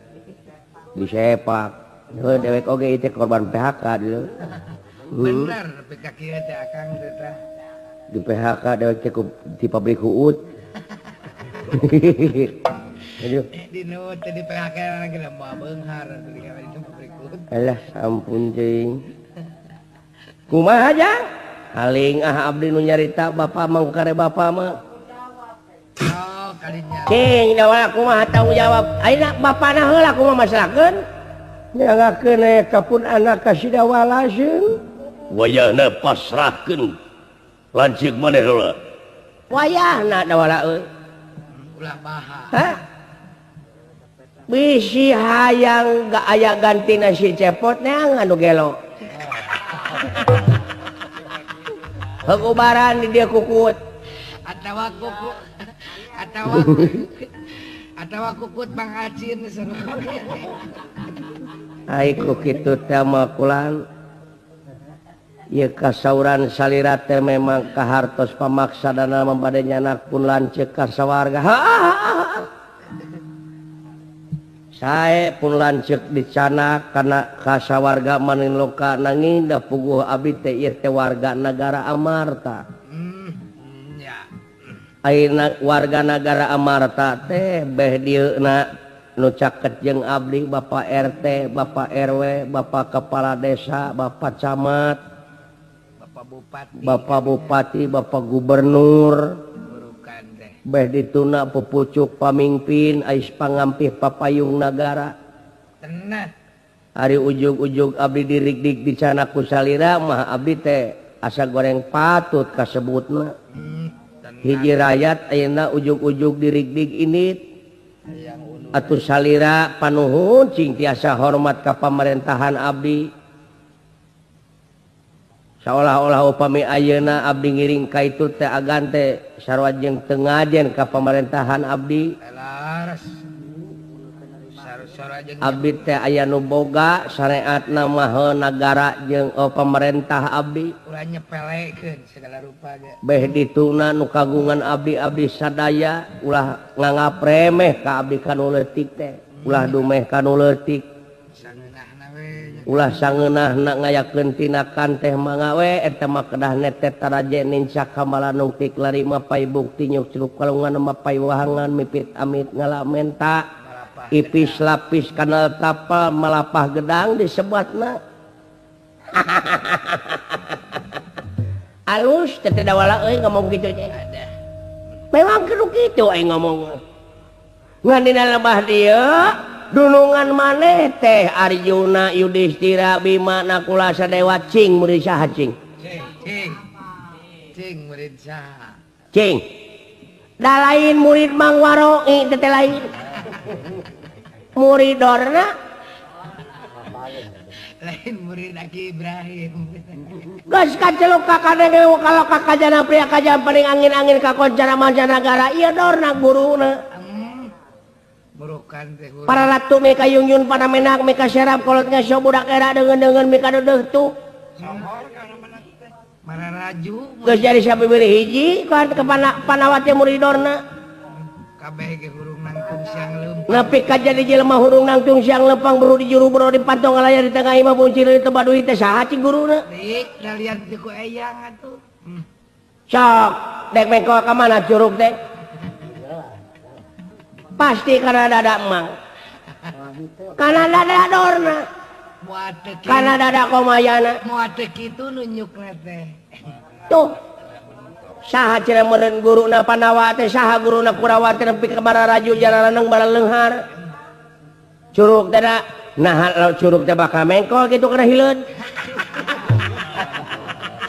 disepak. Heuh dewek oge ieu teh korban PHK deuleu. Bener nepi ka kieu teh Akang teh tah. Di PHK dewek teh di pabrik huut. Aduh. Di nu teh di PHK lagi moal beunghar atuh di pabrik huut. Alah ampun cing. Kumaha jang? Haling ah abdi nu nyarita bapa mah kare bapa mah. Oh, kalinya. Cing dawa kumaha tanggung jawab. Ayeuna bapana heula kumaha masalahkeun? Nyangakeun aya kapun anak ka si Dawala seung. Wayahna pasrahkeun lanceuk maneh heula. Wayahna Dawala euy. Ulah baha. Hah? Bisi hayang ga aya gantina si Cepot neangan nu gelo. Heukubaran di dia kukut atawa kukut atawa kukut Bang Acin ai ku kitu teh mah kulan ieu kasauran salira teh memang kahartos pamaksadana mah bade nyanak pun lanceuk ka sawarga. Sae pun lanceuk dicanak kana kasawarga manin loka nanging da puguh abdi teh ieu teh warga nagara Amarta. Ayeuna warga nagara Amarta teh beh dieuna nu caket jeung abdi Bapak RT, Bapak RW, Bapak Kepala Desa, Bapak Camat, Bapak Bupati, Bapak Gubernur. Beh dituna pupucuk pamimpin ais pangampih papayung nagara. Tenang. Ari ujug-ujug abdi dirigdig dicana ku salira mah abdi teh asa goreng patut kasebutna. Hiji rakyat ayeuna ujug-ujug dirigdig ini atuh salira panuhun cing tiasa hormat ka pamerintahan abdi. Seolah-olah upami ayeuna abdi ngiring ka itu teh agan teh sarua jeung teu ngajen ka pamerintahan abdi. Abdi teh aya nu boga syariatna mah nagara jeung pamarentah abdi. Ulah nyepelekeun segala rupa ge. Beh dituna nu kagungan abdi-abdi sadaya ulah nganggap remeh ka abdi kanu leutik teh, ulah dumeh kanu leutik. Ulah sangeunahna ngayakeun tinakan teh mangga we eta mah kedah netet taraje nincak kamalanungtik lari mapai bukti nyuk celuk kalungan mapai wahangan mipit amit ngalamenta ipis lapis kanal tapal malapah gedang disebatna. Alus teh teu dawala euy ngomong kitu teh. Memang kudu kitu aing ngomong. Ngan dina lebah dieu dunungan maneh teh Arjuna Yudhistira Bima Nakula Sadewa cing murid saha cing? Cing cing murid saha? Cing. Da lain murid Mang Waroi teh lain. Murid Dorna lain murid Aki Ibrahim. Geus kaceluk ka kadenge kalau ka kajana pria kajan paling angin-angin ka koncara mancanagara ieu Dorna guruna. Para ratu mika yungyun pada menak mika serap kolot ngasyo budak era dengan mika dudeuh tuh. Mararaju. Geus jadi sabiwir hiji ka Pandawa teh murid Dorna. Kabeh ge hurung nangtung siang leumpang. Nepi ka jadi jelema hurung nangtung siang leumpang buru di juru buru di pantong layar di tengah imah buncir di tempat duit teh saha cing guruna? Dik, da lian teu ku eyang atuh. Sok, dek mengkol ka mana curug teh? Pasti karena dada emang. Karena dada Dorna. Karena dada Komayana. Moal teu kitu nunjukna teh. Tuh. Saha cenah meureun guruna Pandawa teh saha guruna Kurawa teh nepi ka bararaju jalalaneng baraleunghar. Curug teh da nah curug teh bakal mengkol kitu kana hileud.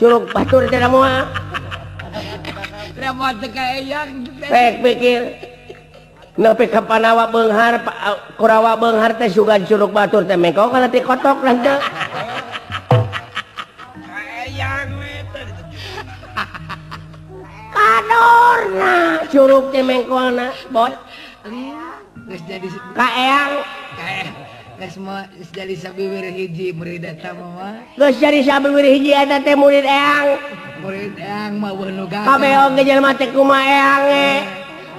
Curug batur teh da moal. Da moal teu ka eyang. Rek pikir nepi ka Pandawa beunghar Kurawa beunghar teh sugan curug batur teh mengkol kana ti kotok lah teh. Eyang we teh kadorna curug teh mengkolna bot. Geus jadi ka eyang geus geus jadi sabiwir hiji murid eta mah. Geus jadi sabiwir hiji eta teh murid eyang. Murid eyang mah eueuh nu gagal. Kabeh oge jelema teh kumaha eyang ge.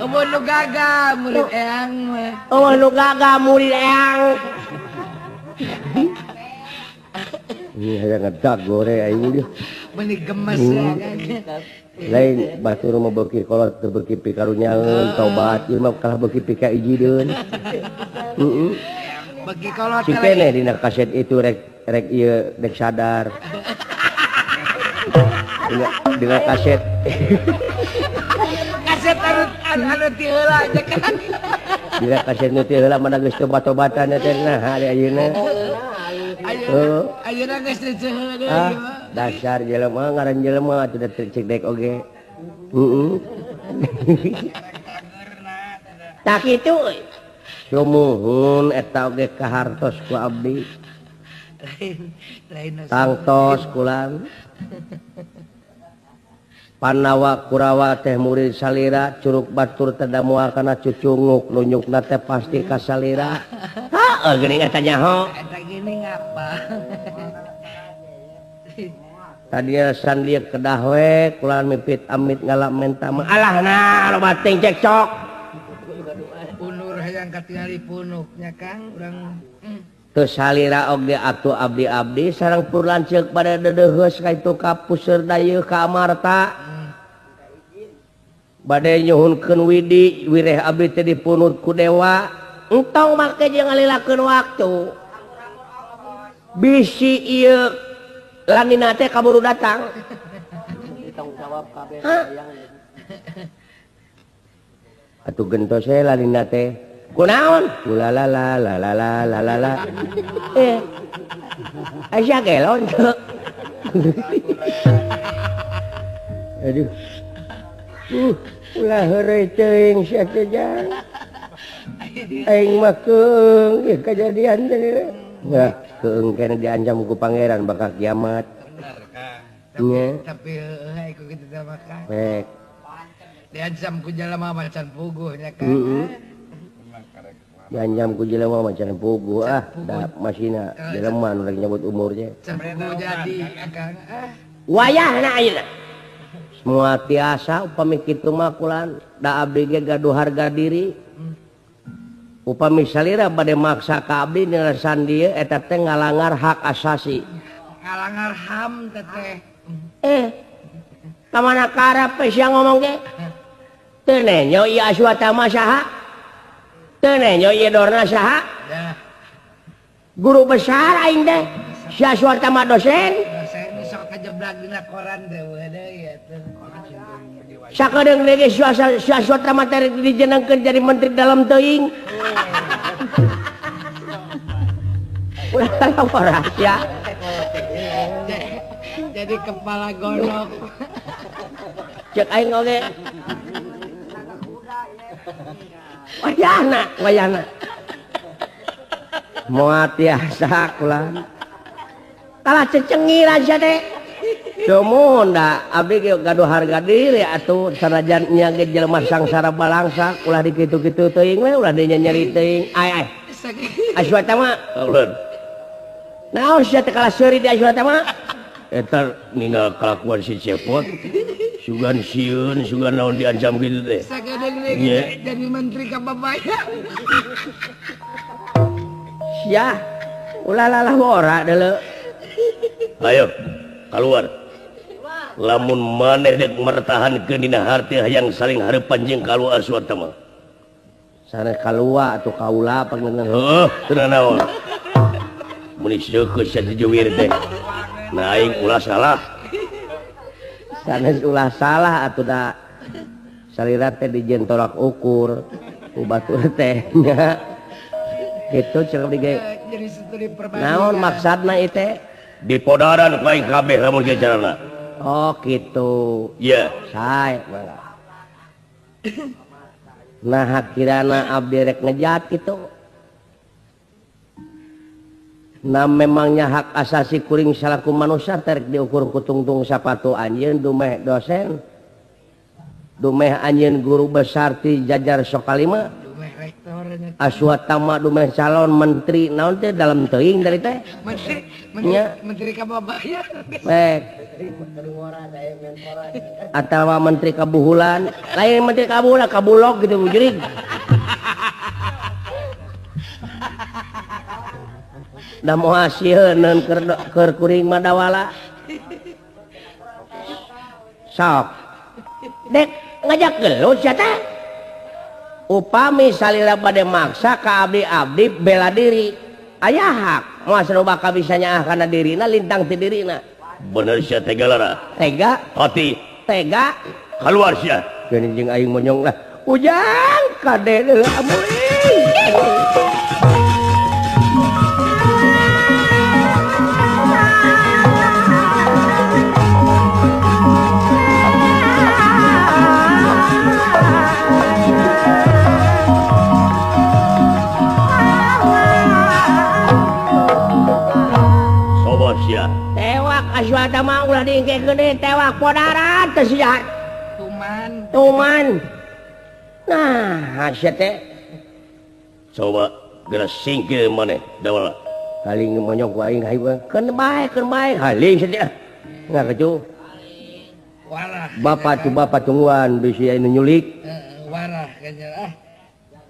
Eueuh nu gagal murid eyang mah. Eueuh nu gagal murid eyang. Ini hayang ngedag gore aing dia. Meuni gemes ya kan. Lain batur mah beuki kolot teu beuki pikarunyaeun tobat ieu mah kalah beuki pika ijideun. Heeh. Beuki kolot si keneh dina kaset itu rek rek ieu rek sadar. Dina kaset. Kaset anu ti heula nya kan. Dina kaset nu ti heula mana geus tobat-tobatan teh nah ari ayeuna. Ayeuna geus teu ah, dasar jelema ngaran jelema atuh da cek dek oge. Heeh. Tah kitu euy. Sumuhun eta oge kahartos ku abdi. Lain tangtos kulan. Pandawa Kurawa teh murid salira curug batur teh da moal kana cucunguk nunyukna teh pasti ka salira. Heuh geuning eta nyaho. Eta geuning apa? Tadi sandia kedah we kulan mipit amit ngalap menta mah alah nah loba teuing cekcok. Unur hayang katingali punuknya Kang urang. Teu salira oge atuh abdi-abdi sareng pur lanceuk pada dedeuheus ka itu ka puseur dayeuh ka Amarta. Bade nyuhunkeun widi wireh abdi teh dipunut ku dewa. Entong make jeung ngalilakeun waktu. Bisi ieu lanina teh kaburu datang. Ditanggung jawab kabeh hayang. Atuh gentos we lanina teh. Kunaon? Ulalala lalala lalala. Eh. Aisyah gelon teu. Aduh. Ulah heureuy teuing sia teh jang. Aing mah keung ieu kajadian teh. Nah, keung keneh diancam ku pangeran bakal kiamat. Bener, Kang. Tapi heueuh ku kitu teh mah Kang. Rek. Diancam ku jalma macan puguh nya Kang. Heeh. Diancam ku jelema macan puguh ah, da masina jelema nu rek nyebut umurnya. Can jadi Kang ah. Wayahna ayeuna. Semua tiasa upami kitu mah kulan da abdi ge gaduh harga diri. Upami salira bade maksa ka abdi nerasan dieu eta teh ngalangar hak asasi. Ngalangar HAM teh. Eh. Ka mana karep sia ngomong ge? Teu nenyo ieu Aswatama saha? Teu nenyo ieu Dorna saha? Guru besar aing teh. Si Aswatama dosen. Dosen sok kajeblak dina koran teh we deui atuh. Sakedeung deui si Aswatama teh dijenengkeun jadi menteri dalam teuing. Ulah lapor ya. Jadi kepala golok. Cek aing oge. Wayahna, wayahna. Moal tiasa kulan. Kalah cecengiran sia teh. Sumuhun da abdi ge gaduh harga diri atuh sanajan nya ge jelema sangsara balangsa ulah dikitu-kitu teuing we ulah dinyeri teuing. Ai ai. Aswatama. Ulun. Naon sia teh kalah seuri di Aswatama? Eta ninggal kelakuan si Cepot sugan sieun sugan naon diancam gitu teh. Sakedeung jadi menteri ka babaya. Sia ulah lalah ora deuleu. Ayo keluar. Lamun maneh dek mertahankeun dina harti hayang saling hareupan jeung kaluar Aswatama. Sanes kalua atuh kaula pangeun. Heuh, teu naon. Mun seukeut sia juwir teh. Nah, aing ulah salah. Sanes ulah salah atuh da salira teh dijieun tolak ukur ku batur teh nya. Kitu ceuk dige. Naon maksudna ieu teh? Dipodaran ku aing kabeh lamun kieu carana. Oh kitu. Iya. Sae mangga. Nah kirana abdi rek ngejat kitu. Nah memangnya hak asasi kuring salaku manusia terek diukur kutungtung sapatu anjeun dumeh dosen dumeh anjeun guru besar ti jajar sokalima dumeh rektor Aswatama dumeh calon menteri naon teh dalam teuing dari teh menteri menteri, menteri kababaya baik atawa menteri kabuhulan lain menteri kabuhulan kabulog gitu jurig. Da moal sieun keur kuring mah dawala. Sok. Dek ngajak gelut sia teh. Upami salila bade maksa ka abdi-abdi bela diri. Aya hak moal sarua ka bisa nyaah kana dirina lintang ti dirina. Bener sia tega lara. Tega? Hati. Tega. Kaluar sia. Geuning jeung aing monyong lah. Ujang kade deui amuing. Tewak Aswatama ulah diingkekeun deui tewak podaran teh si jahat. Tuman. Tuman. Nah, sia teh. Coba geura singkir maneh dawala. Kaling monyong ku aing hayu keun bae keun bae haling sia teh. Ngakeju. Warah. Bapak tu bapak tungguan bisi anu nyulik. Heeh, warah kanya ah.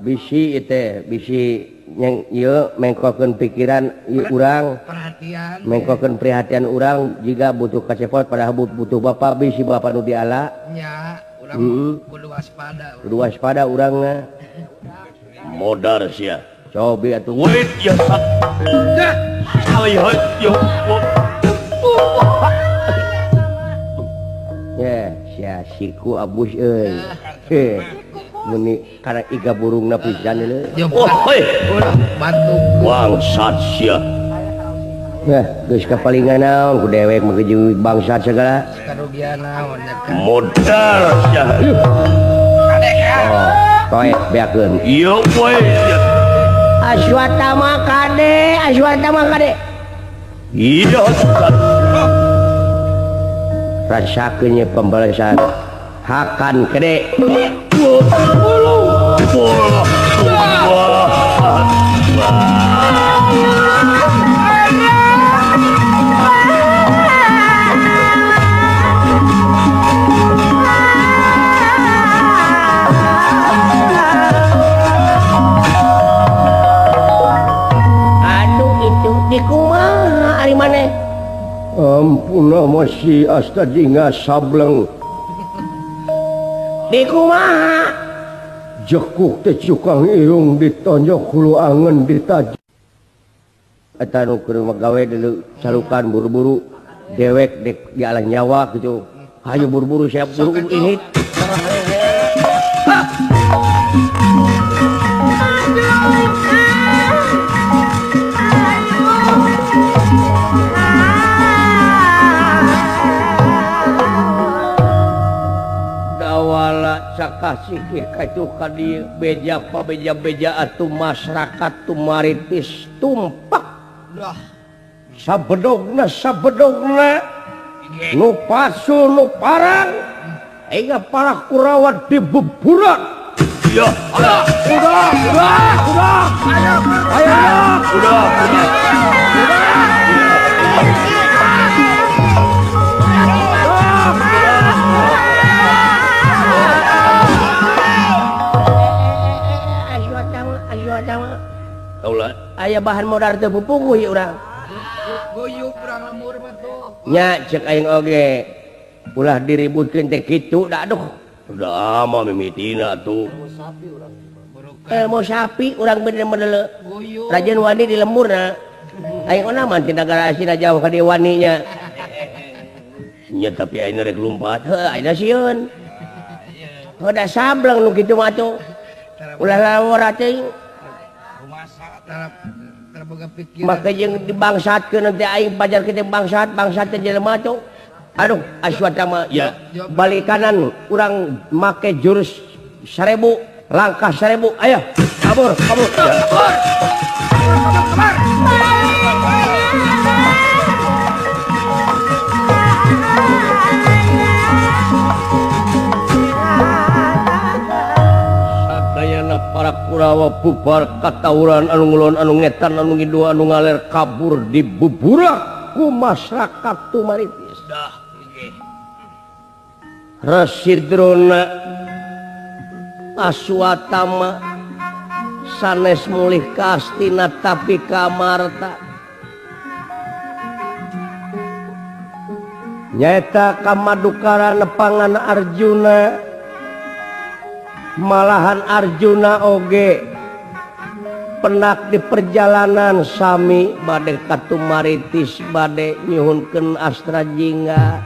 Bisi ieu teh bisi yang ieu mengkokeun pikiran ieu urang perhatian mengkokeun perhatian urang jika butuh kacepot padahal butuh bapak bisi bapak nu diala nya urang kudu waspada kudu waspada urangna modar sia cobi atuh wait ya dah yo ya sia siku abus euy meni karena iga burungna pisan leuh. Oh, hei. Batuk. Bangsat sia. Nah, geus kapalingan naon ku dewek mah jeung bangsat segala. Karugian naon nya. Modal sia. Oh, poe beakeun. Ieu poe. Aswatama kade, Aswatama kade. Iya. Rasakeun nya pembalasan. Hakan kede. Aduh itu dikumaha ari maneh? Ampun masih asta jingga sableng. Dikumaha? Jekuk teh cukang irung ditonjok hulu angen ditaj. Eta nu keur magawe deuleu salukan buru-buru dewek dek dialah nyawa gitu. Hayu buru-buru siap buru ini. Kasih kaitu ka dieu beja pabeja-beja atuh masyarakat tumaritis tumpak. Dah. Sabedogna sabedogna nu pasul nu parang hingga para Kurawa dibeburan. Ya, udah, udah, udah, udah, ayo, ayo, udah, udah. Aya bahan modal teu pupuguh ieu urang. Guyub urang lembur mah tuh. Nya cek aing oge. Ulah diributkeun teh kitu da aduh. Udah mah mimitina tuh. Ilmu sapi urang bener-bener rajin wani di lemburna. Aing ona mah ti nagara asina jauh ka dieu waninya. Nya tapi aing rek lumpat. Heuh aing sieun. Heuh da sableng nu kitu mah atuh. Ulah lawara teuing. Maka jeung dibangsatkeun nanti aing pajar kitu bangsat, bangsat teh jelema tuh. Aduh, Aswatama ya. Balik kanan urang make jurus 1000, langkah 1000. Ayo, kabur, kabur. Kabur. Kabur. Para Kurawa bubar katawuran anu ngulon anu ngetan anu ngidul anu ngaler kabur dibuburak ku masyarakat Tumaritis. Dah nggih. Resi Drona Aswatama sanes mulih ka Astina tapi ka Marta. Nyaeta kamadukara nepangan Arjuna. Malahan Arjuna oge penak di perjalanan sami bade ka Tumaritis bade nyuhunkeun astra jingga.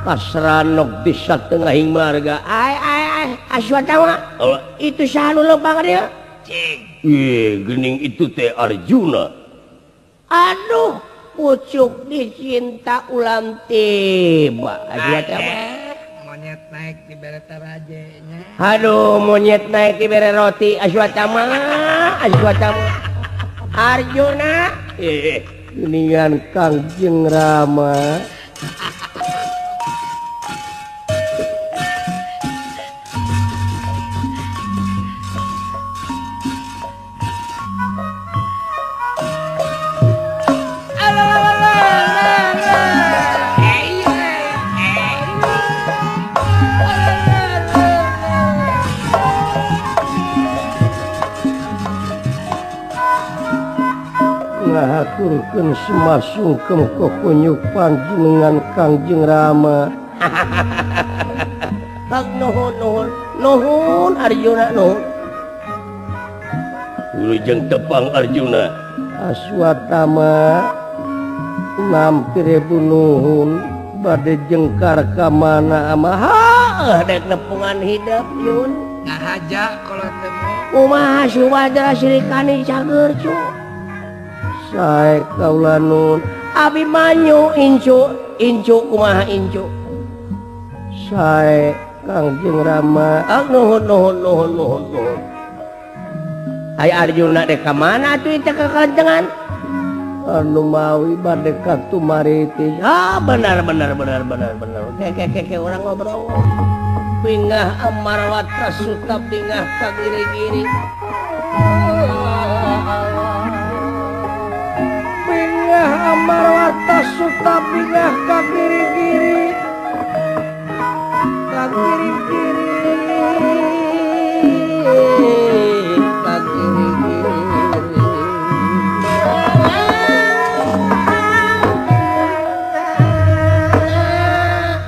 Kasranok di satengahing marga. Ai ai ai Aswatama. Itu saha nu lempang ka dieu? Cing. Ih, geuning itu teh Arjuna. Aduh. Pucuk dicinta ulam tiba. Monyet naik di bere taraje nya. Aduh, monyet naik di bere roti. Aswatama, Aswatama. Arjuna, geningan Kangjeng Rama. Ngahaturkeun semasungkem kokunyuk panjenengan Kangjeng Rama. Hak nuhun nuhun nuhun Arjuna nuhun. Wilujeng tepang Arjuna. Aswatama nampi ribu nuhun bade jengkar ka mana amaha dek nepungan hidup yun. Ngahaja kalau temu. Kumaha Subadra Srikani cager cu. Sae kaula nun Abimanyu incu incu kumaha incu. Sae Kangjeng Rama. Ah nuhun nuhun nuhun nuhun nuhun. Ai Arjuna dek ka mana atuh teh ka kantengan? Anu mawi bade ka Tumaritis. Ah benar benar benar benar benar. Ke ke ke urang ngobrol. Bingah Amarwata Suta bingah ka giri-giri. Bingah Amarwata Suta bingah ka giri-giri. Ka giri-giri. Ka giri-giri.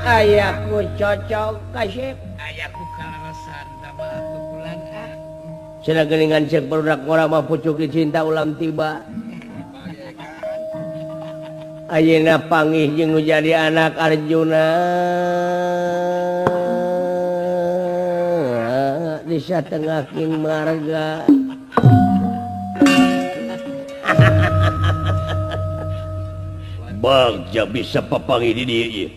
Ayaku cocok kasih. Ayaku kalasan sama tukulan ah. Cenah geuningan cek barudak ngora mah pucuk dicinta ulam tiba. Ayeuna pangih jeung nu jadi anak Arjuna. Di satengah king marga. Bagja bisa papanggih di dieu ieu.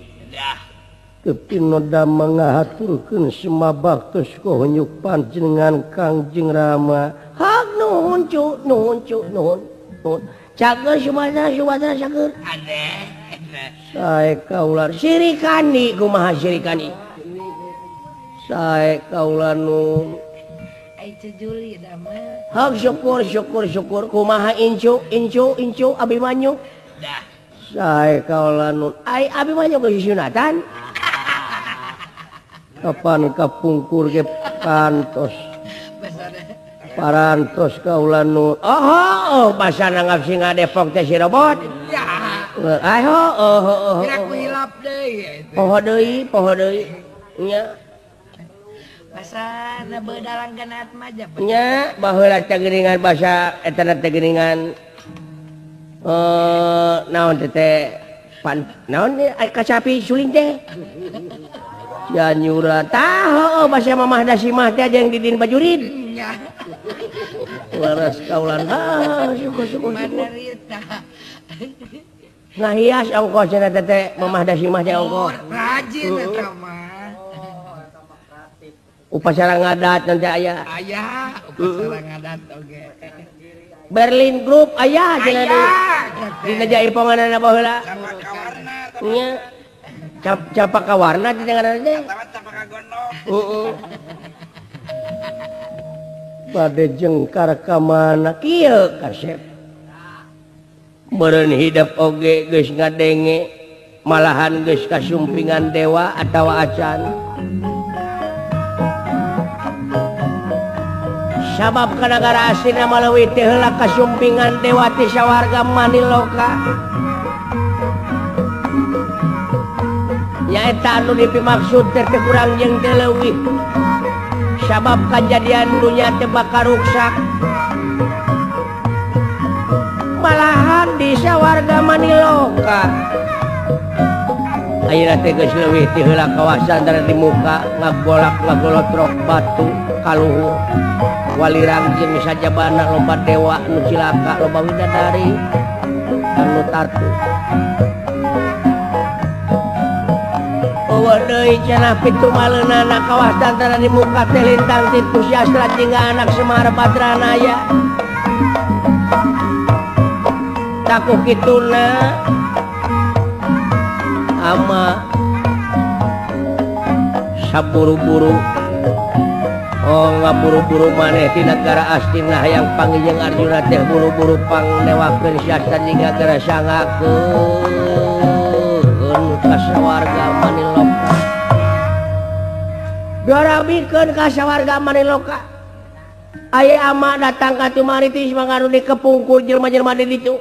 Kepinoda mengahaturkeun semabaktos kohunyuk panjenengan Kangjeng Rama. Hak nuhun cu, nuhun cu, nuhun. Nuhun. Cager Subadra, Subadra cager. Aneh. Sae kaula Srikani kumaha Srikani? Sae kaula nu Ai cejuli da mah. Hak syukur syukur syukur kumaha incu incu incu Abimanyu. Dah. Sae kaula nu ai Abimanyu geus sunatan. Kapan kapungkur ge Kantos parantos kaula nu oh basana ngapsi ngadepok teh si robot. Ya. Ayo oh. Kira ku hilap deui. Poho deui, poho deui. Nya. Basana beudalang kana atmaja. Nya baheula teh geuningan basa eta teh geuningan naon teh pan naon kacapi suling teh. Cianjur tah heueuh basa Mamah Dasimah teh jeung Didin Bajurid. Nya. Leres kaulan ah syukur syukur syukur. Ngahias ongkoh cenah teh Mamah Dasimah teh ongkoh. Rajin eta mah. Upacara ngadat nanti aya. Aya, upacara ngadat oge. Berlin Group aya cenah teh. Dina jaiponganana baheula. Nya. Capaka warna teh ngaranna teh. Capaka gondok. Heeh. Bade jengkar ka mana kieu kasep. Meureun hidep oge geus ngadenge malahan geus kasumpingan dewa atawa acan. Sabab ka nagara asina maleuwih teh heula kasumpingan dewa ti sawarga Maniloka. Nyaeta anu dipimaksud teh teu kurang jeung teu leuwih. Sabab kajadian dunya teh bakal ruksak. Malahan di sawarga Maniloka. Ayeuna teh geus leuwih ti heula kawasan tara di muka ngagolak ngagolotrok batu kaluhur. Walirang jeung sajabana loba dewa nu cilaka loba widadari anu tartu. Eueuh deui cenah pitu maleunana kawasan tara di muka teh lintang tipu sastra jingga anak Semar Badranaya. Taku kituna ama saburu-buru oh ngaburu-buru maneh ti nagara Astina hayang panggih jeung Arjuna teh buru-buru pangnewakeun sastra jingga gara sangakeun ka sawarga Maniloka. Dorabikeun ka sawarga Maniloka. Aya ama datang ka tumaritis manganu dikepungkur jelema-jelema di ditu.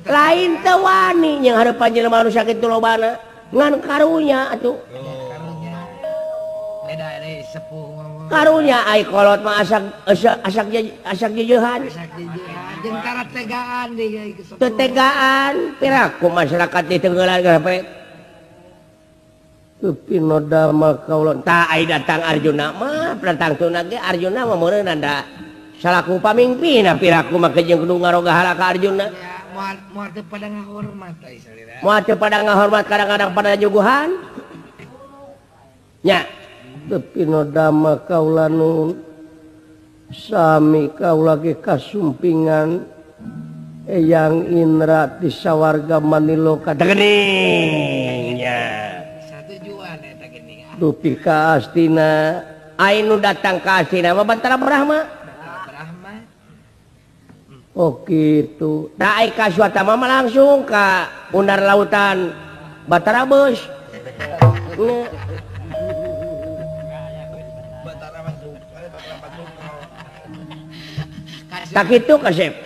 Lain teu wani jeung hareupan jelema nu sakitu lobana ngan karunya atuh. Beda deui sepuh mah. Karunya ai kolot mah asak asak asak jeujehan. Jeung karategaan deui Tetegaan piraku masyarakat di tenggelan sampai Pino dharma kaula tah ai datang Arjuna mah datang tuna ge Arjuna mah meureun da salaku pamimpin piraku mah jeung kudu ngaroga halaka Arjuna. Ya, moal teu pada ngahormat ai salira. Moal teu pada ngahormat kadang-kadang pada nyuguhan. Nya Pino dharma kaula nun sami kaula ge kasumpingan Eyang Indra di sawarga Maniloka geuning nya. Dupi ka Astina ainu datang ka Astina mah Batara Brahma. Brahma. Oh kitu. Da ai ka Swatama mah langsung ka undar lautan Batara Beus. Tak kitu kasep.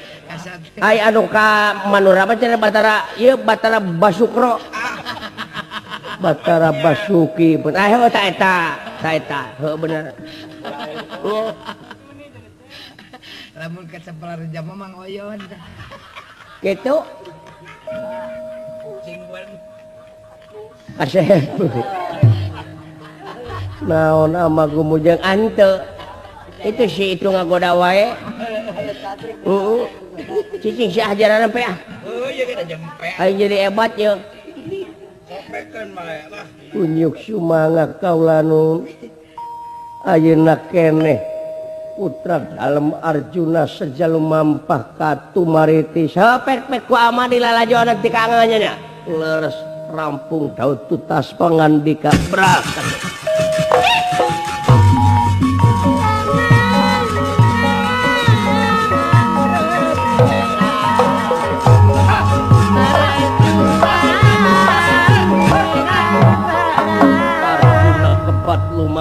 Ai anu ka Manura mah cenah Batara ieu Batara Basukro. Batara Basuki pun ah heuh ta eta, ta eta, heuh bener. Lamun ka sebelah reja mah Mang Oyon. Kitu. Kasep. Naon ama gumujeng ante. Itu si itu ngagoda wae. Heeh. Cicing si ajaran pe ah. Heuh ieu ge jempe. Aing jadi hebat ye. Unyuk sumangga kaula nu ayeuna keneh putra dalem Arjuna sejalu mampah ka tumariti sapek-pek ku ama dilalajoan ti kaangannya nya leres rampung daud tutas pangandika brak.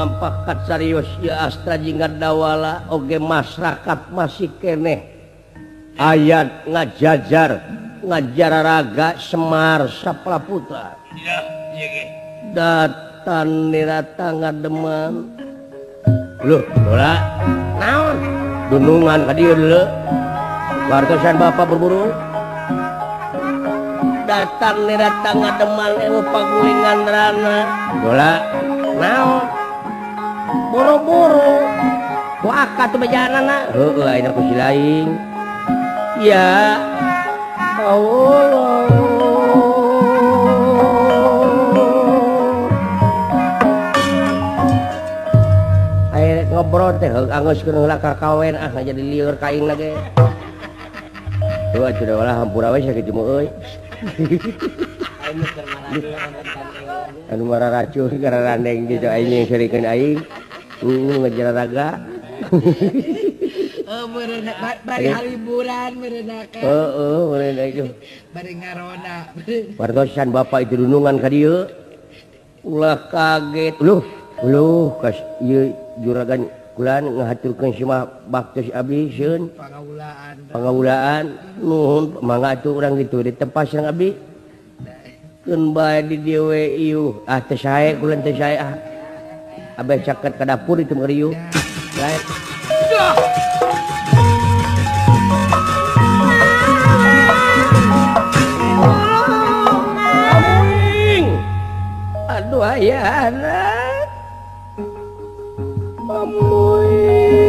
Tumampah kacarios ya Astra Jingga Dawala oge masyarakat masih keneh ayat ngajajar ngajararaga Semar Sapraputra datan nirata ngademan loh bola naon dunungan ka dieu deuleu wartosan bapak berburu datang nirata ngademan ewu pagulingan rana bola naon buru-buru ku akad tuh bejanana heueuh ayeuna ku si laing ya Allah air ngobrol teh anggeus keun heula kakawen ah jadi lieur ka aing lagi tuh atuh lah hampura we sakitu mah euy anu mararacun gararandeng gitu aing yang serikeun aing ngejar raga oh meureun bari haliburan meureun heeh meureun itu bari ngarona wartosan bapak itu dunungan ka dieu ulah kaget luh luh kas ieu juragan kulan ngahaturkeun si mah baktos abdi sieun pangaulaan pangaulaan nuhun mangga atuh urang kitu ditepas sareng abdi keun bae di dieu we ieu ah teu sae kulan teu sae ah abeh caket ka dapur itu ngeriuk bae aduh ayana amuing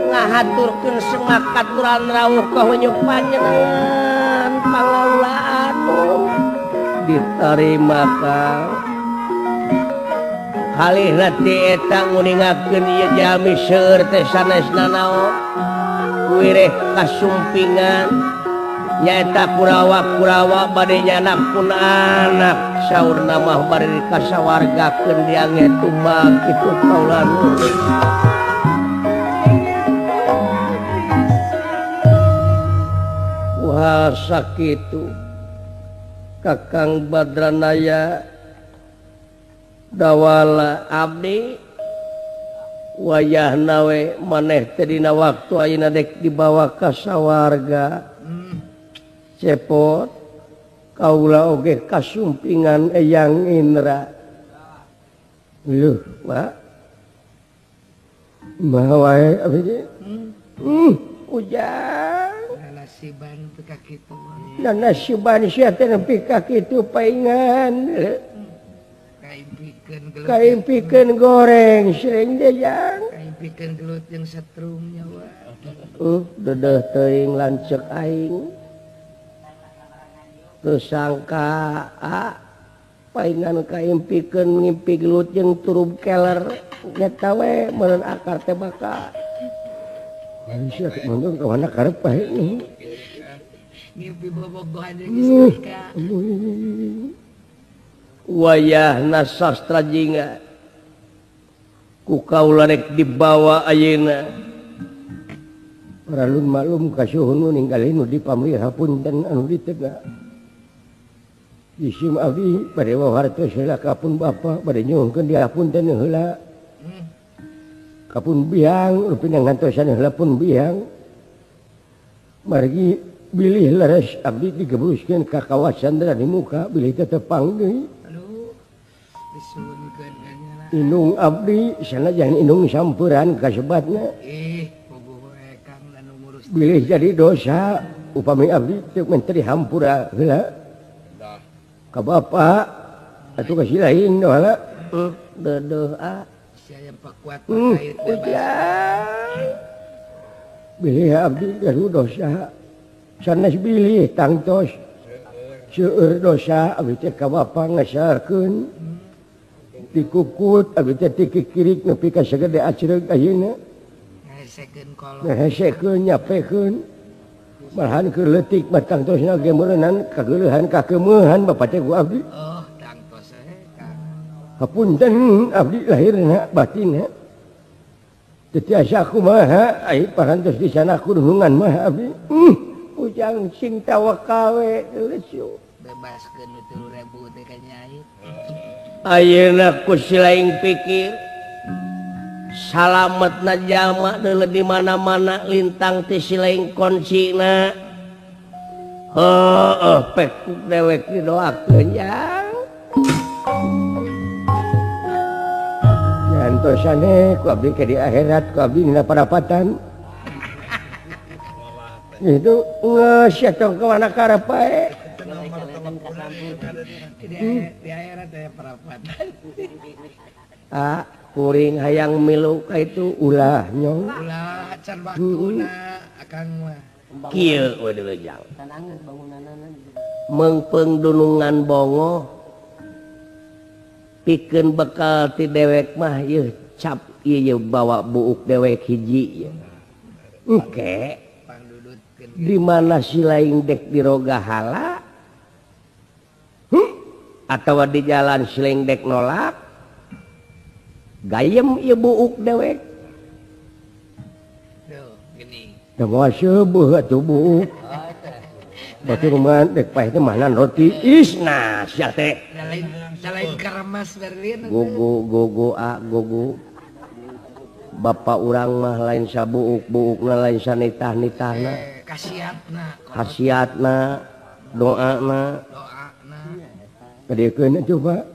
ngahaturkeun semakaturan rawuh ka hunyuk panjenengan pangaulaan diterima ka kalihna ti eta nguningakeun ieu jalmi seueur teh sanes nanaon wireh kasumpingan nyaeta Kurawa-kurawa bade nyanak pun anak saurna mah bade dikasawargakeun diange tumbak kitu kaulan wah sakitu Kakang Badranaya Dawala abdi wayahna we maneh teh dina waktu ayeuna dek dibawa ka sawarga cepot kaula oge kasumpingan Eyang Indra leuh Pak mah wae abdi ujang nasiban teu ka kitu nasiban sia teh nepi ka kitu paingan kaimpikeun goreng sering teh jang kaimpikeun gelut jeung setrum nyawa dedeh teuing lanceuk aing teu sangka paingan kaimpikeun ngimpi gelut jeung turub keler nyata we meureun akar teh bakal manusia manggung ka mana karep bae ngimpi bobogohan jeung istri ka wayahna sastra jingga ku kaula rek dibawa ayeuna paralun maklum kasuhun nu ninggalin nu dipamrih hapunten anu ditega isim abdi bade wawartos heula ka pun bapa bade nyuhunkeun dihapunten heula kapun biang rupina ngantosan heula pun biang margi bilih leres abdi digebruskeun ka kawasan di muka bilih teh tepang deui inung abdi sanajan inung sampuran kasebatna bilih jadi dosa upami abdi teu menteri hampura heula ka bapa atuh ka si lain heula dedeuh a bilih abdi gaduh dosa sanes bilih tangtos seueur dosa abdi teh ka bapa ngasarkeun dikukut abdi teh tikikirik nepi ka sagede acreug ayeuna ngahesekeun nyapekeun malahan keur leutik mah tangtosna ge meureunnan kageuleuhan kakeumeuhan bapa teh ku abdi oh tangtos we Kang hapunten abdi lahirna batinna teu tiasa kumaha ai parantos di sana kudungan mah abdi. jang sing tawakal we lesu bebaskeun 3.000 teh ka Nyai. Ayeuna ku si laing pikir salametna jalma deuleu di mana-mana lintang ti si laing koncina. Heuh pek dewek didoakeun jang. Jantosane ku abdi ke di akhirat ku abdi dina parapatan. Itu geus sia tong ka mana karep bae. Di akhirat aya parapatan. Ah, kuring hayang milu ka itu ulah nyong. Ulah can waktuna akang mah. Kieu we deuleu jang. Meungpeung dunungan bongo pikeun bekal ti dewek mah yeuh cap ieu bawa buuk dewek hiji. Engke di mana si laing dek diroga hala atawa di jalan si laing dek nolak gayem ieu buuk dewek. Da moal seueuh atuh buuk. Batur mah dek paeh teh manan roti isna sia teh. Lain keremas Berlin. Gogo gogo a gogo. Bapak urang mah lain sabuuk-buukna lain sanitah-nitahna. Khasiatna. Khasiatna, doana. Doana. Kadiekeun coba.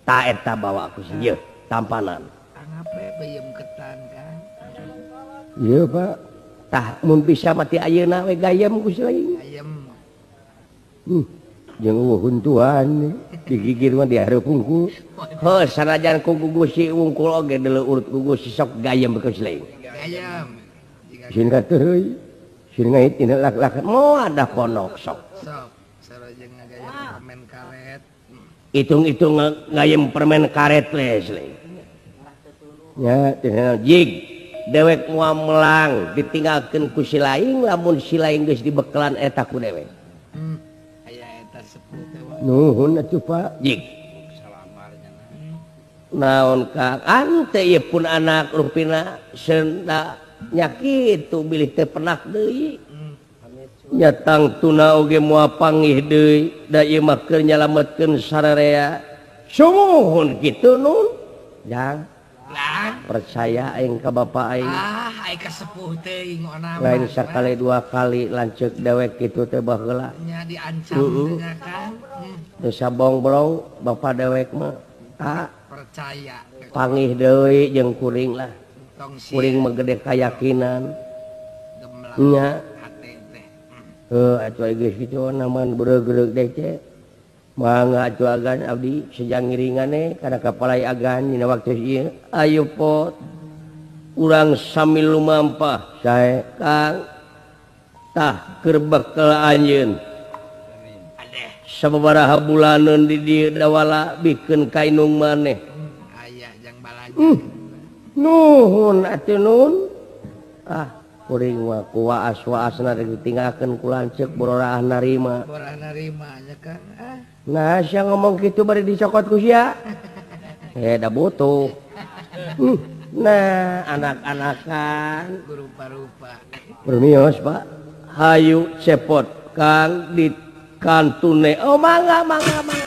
Ta eta bawa ku si ieu tampanan. Angape beuyeum ketan kan. Ieu Pak. Tah mun bisa mati ayeuna we gayem ku si lain. Gayem. Jeung eueuh huntuan digigir mah dihareup hungkul. Heuh sanajan ku gugusi wungkul oge deuleu urut gugusi sok gayem ku si lain. Gayem. Sieun kateuy. Sieun ngait dina lak-lak moal da pondok sok. Sok sarojeng ngagayem permen karet. Hitung-hitung ngayem permen karet we si lain. Nya tinggal jig dewek moal melang ditinggalkeun ku si lain lamun si lain geus dibekalan eta ku dewek. Nuhun atuh Pak. Jig. Naon Kang? Ante ieu pun anak rupina senda nya kitu bilih teu penak deui. Nya tangtuna oge moal panggih deui da ieu mah keur nyalametkeun sararea. Sumuhun kitu nun. Jang. Percaya aing ka bapa aing. Ah, aing kasepuh teuing ona. Lain sakali dua kali lanceuk dewek kitu teh baheula. Nya diancam teh nya Kang. Teu sabongbrong bapa dewek mah. Ah, percaya. Pangih deui jeung kuring lah. Kuring mah gede kayakinan. Nya. Heuh atuh geus kitu naman beureugeureuh deui teh. Mangga atuh agan abdi sejang ngiringane kana kapalai agan dina waktu ieu. Ayo pot urang samil lumampah sae Kang. Tah keur bekel anjeun. Sababaraha bulaneun di dieu dawala bikeun ka indung maneh. Aya jang balanja. Nuhun atuh nun. Ah kuring mah ku waas-waasna ditinggalkeun ku lanceuk bororaah narima. Bororaah narima nya Kang. Ah. Nah, sia ngomong kitu bari dicokot ku sia. Da butuh. Nah, anak-anakan rupa-rupa. Permios, Pak. Hayu cepot Kang di kantune. Oh, mangga mangga mangga.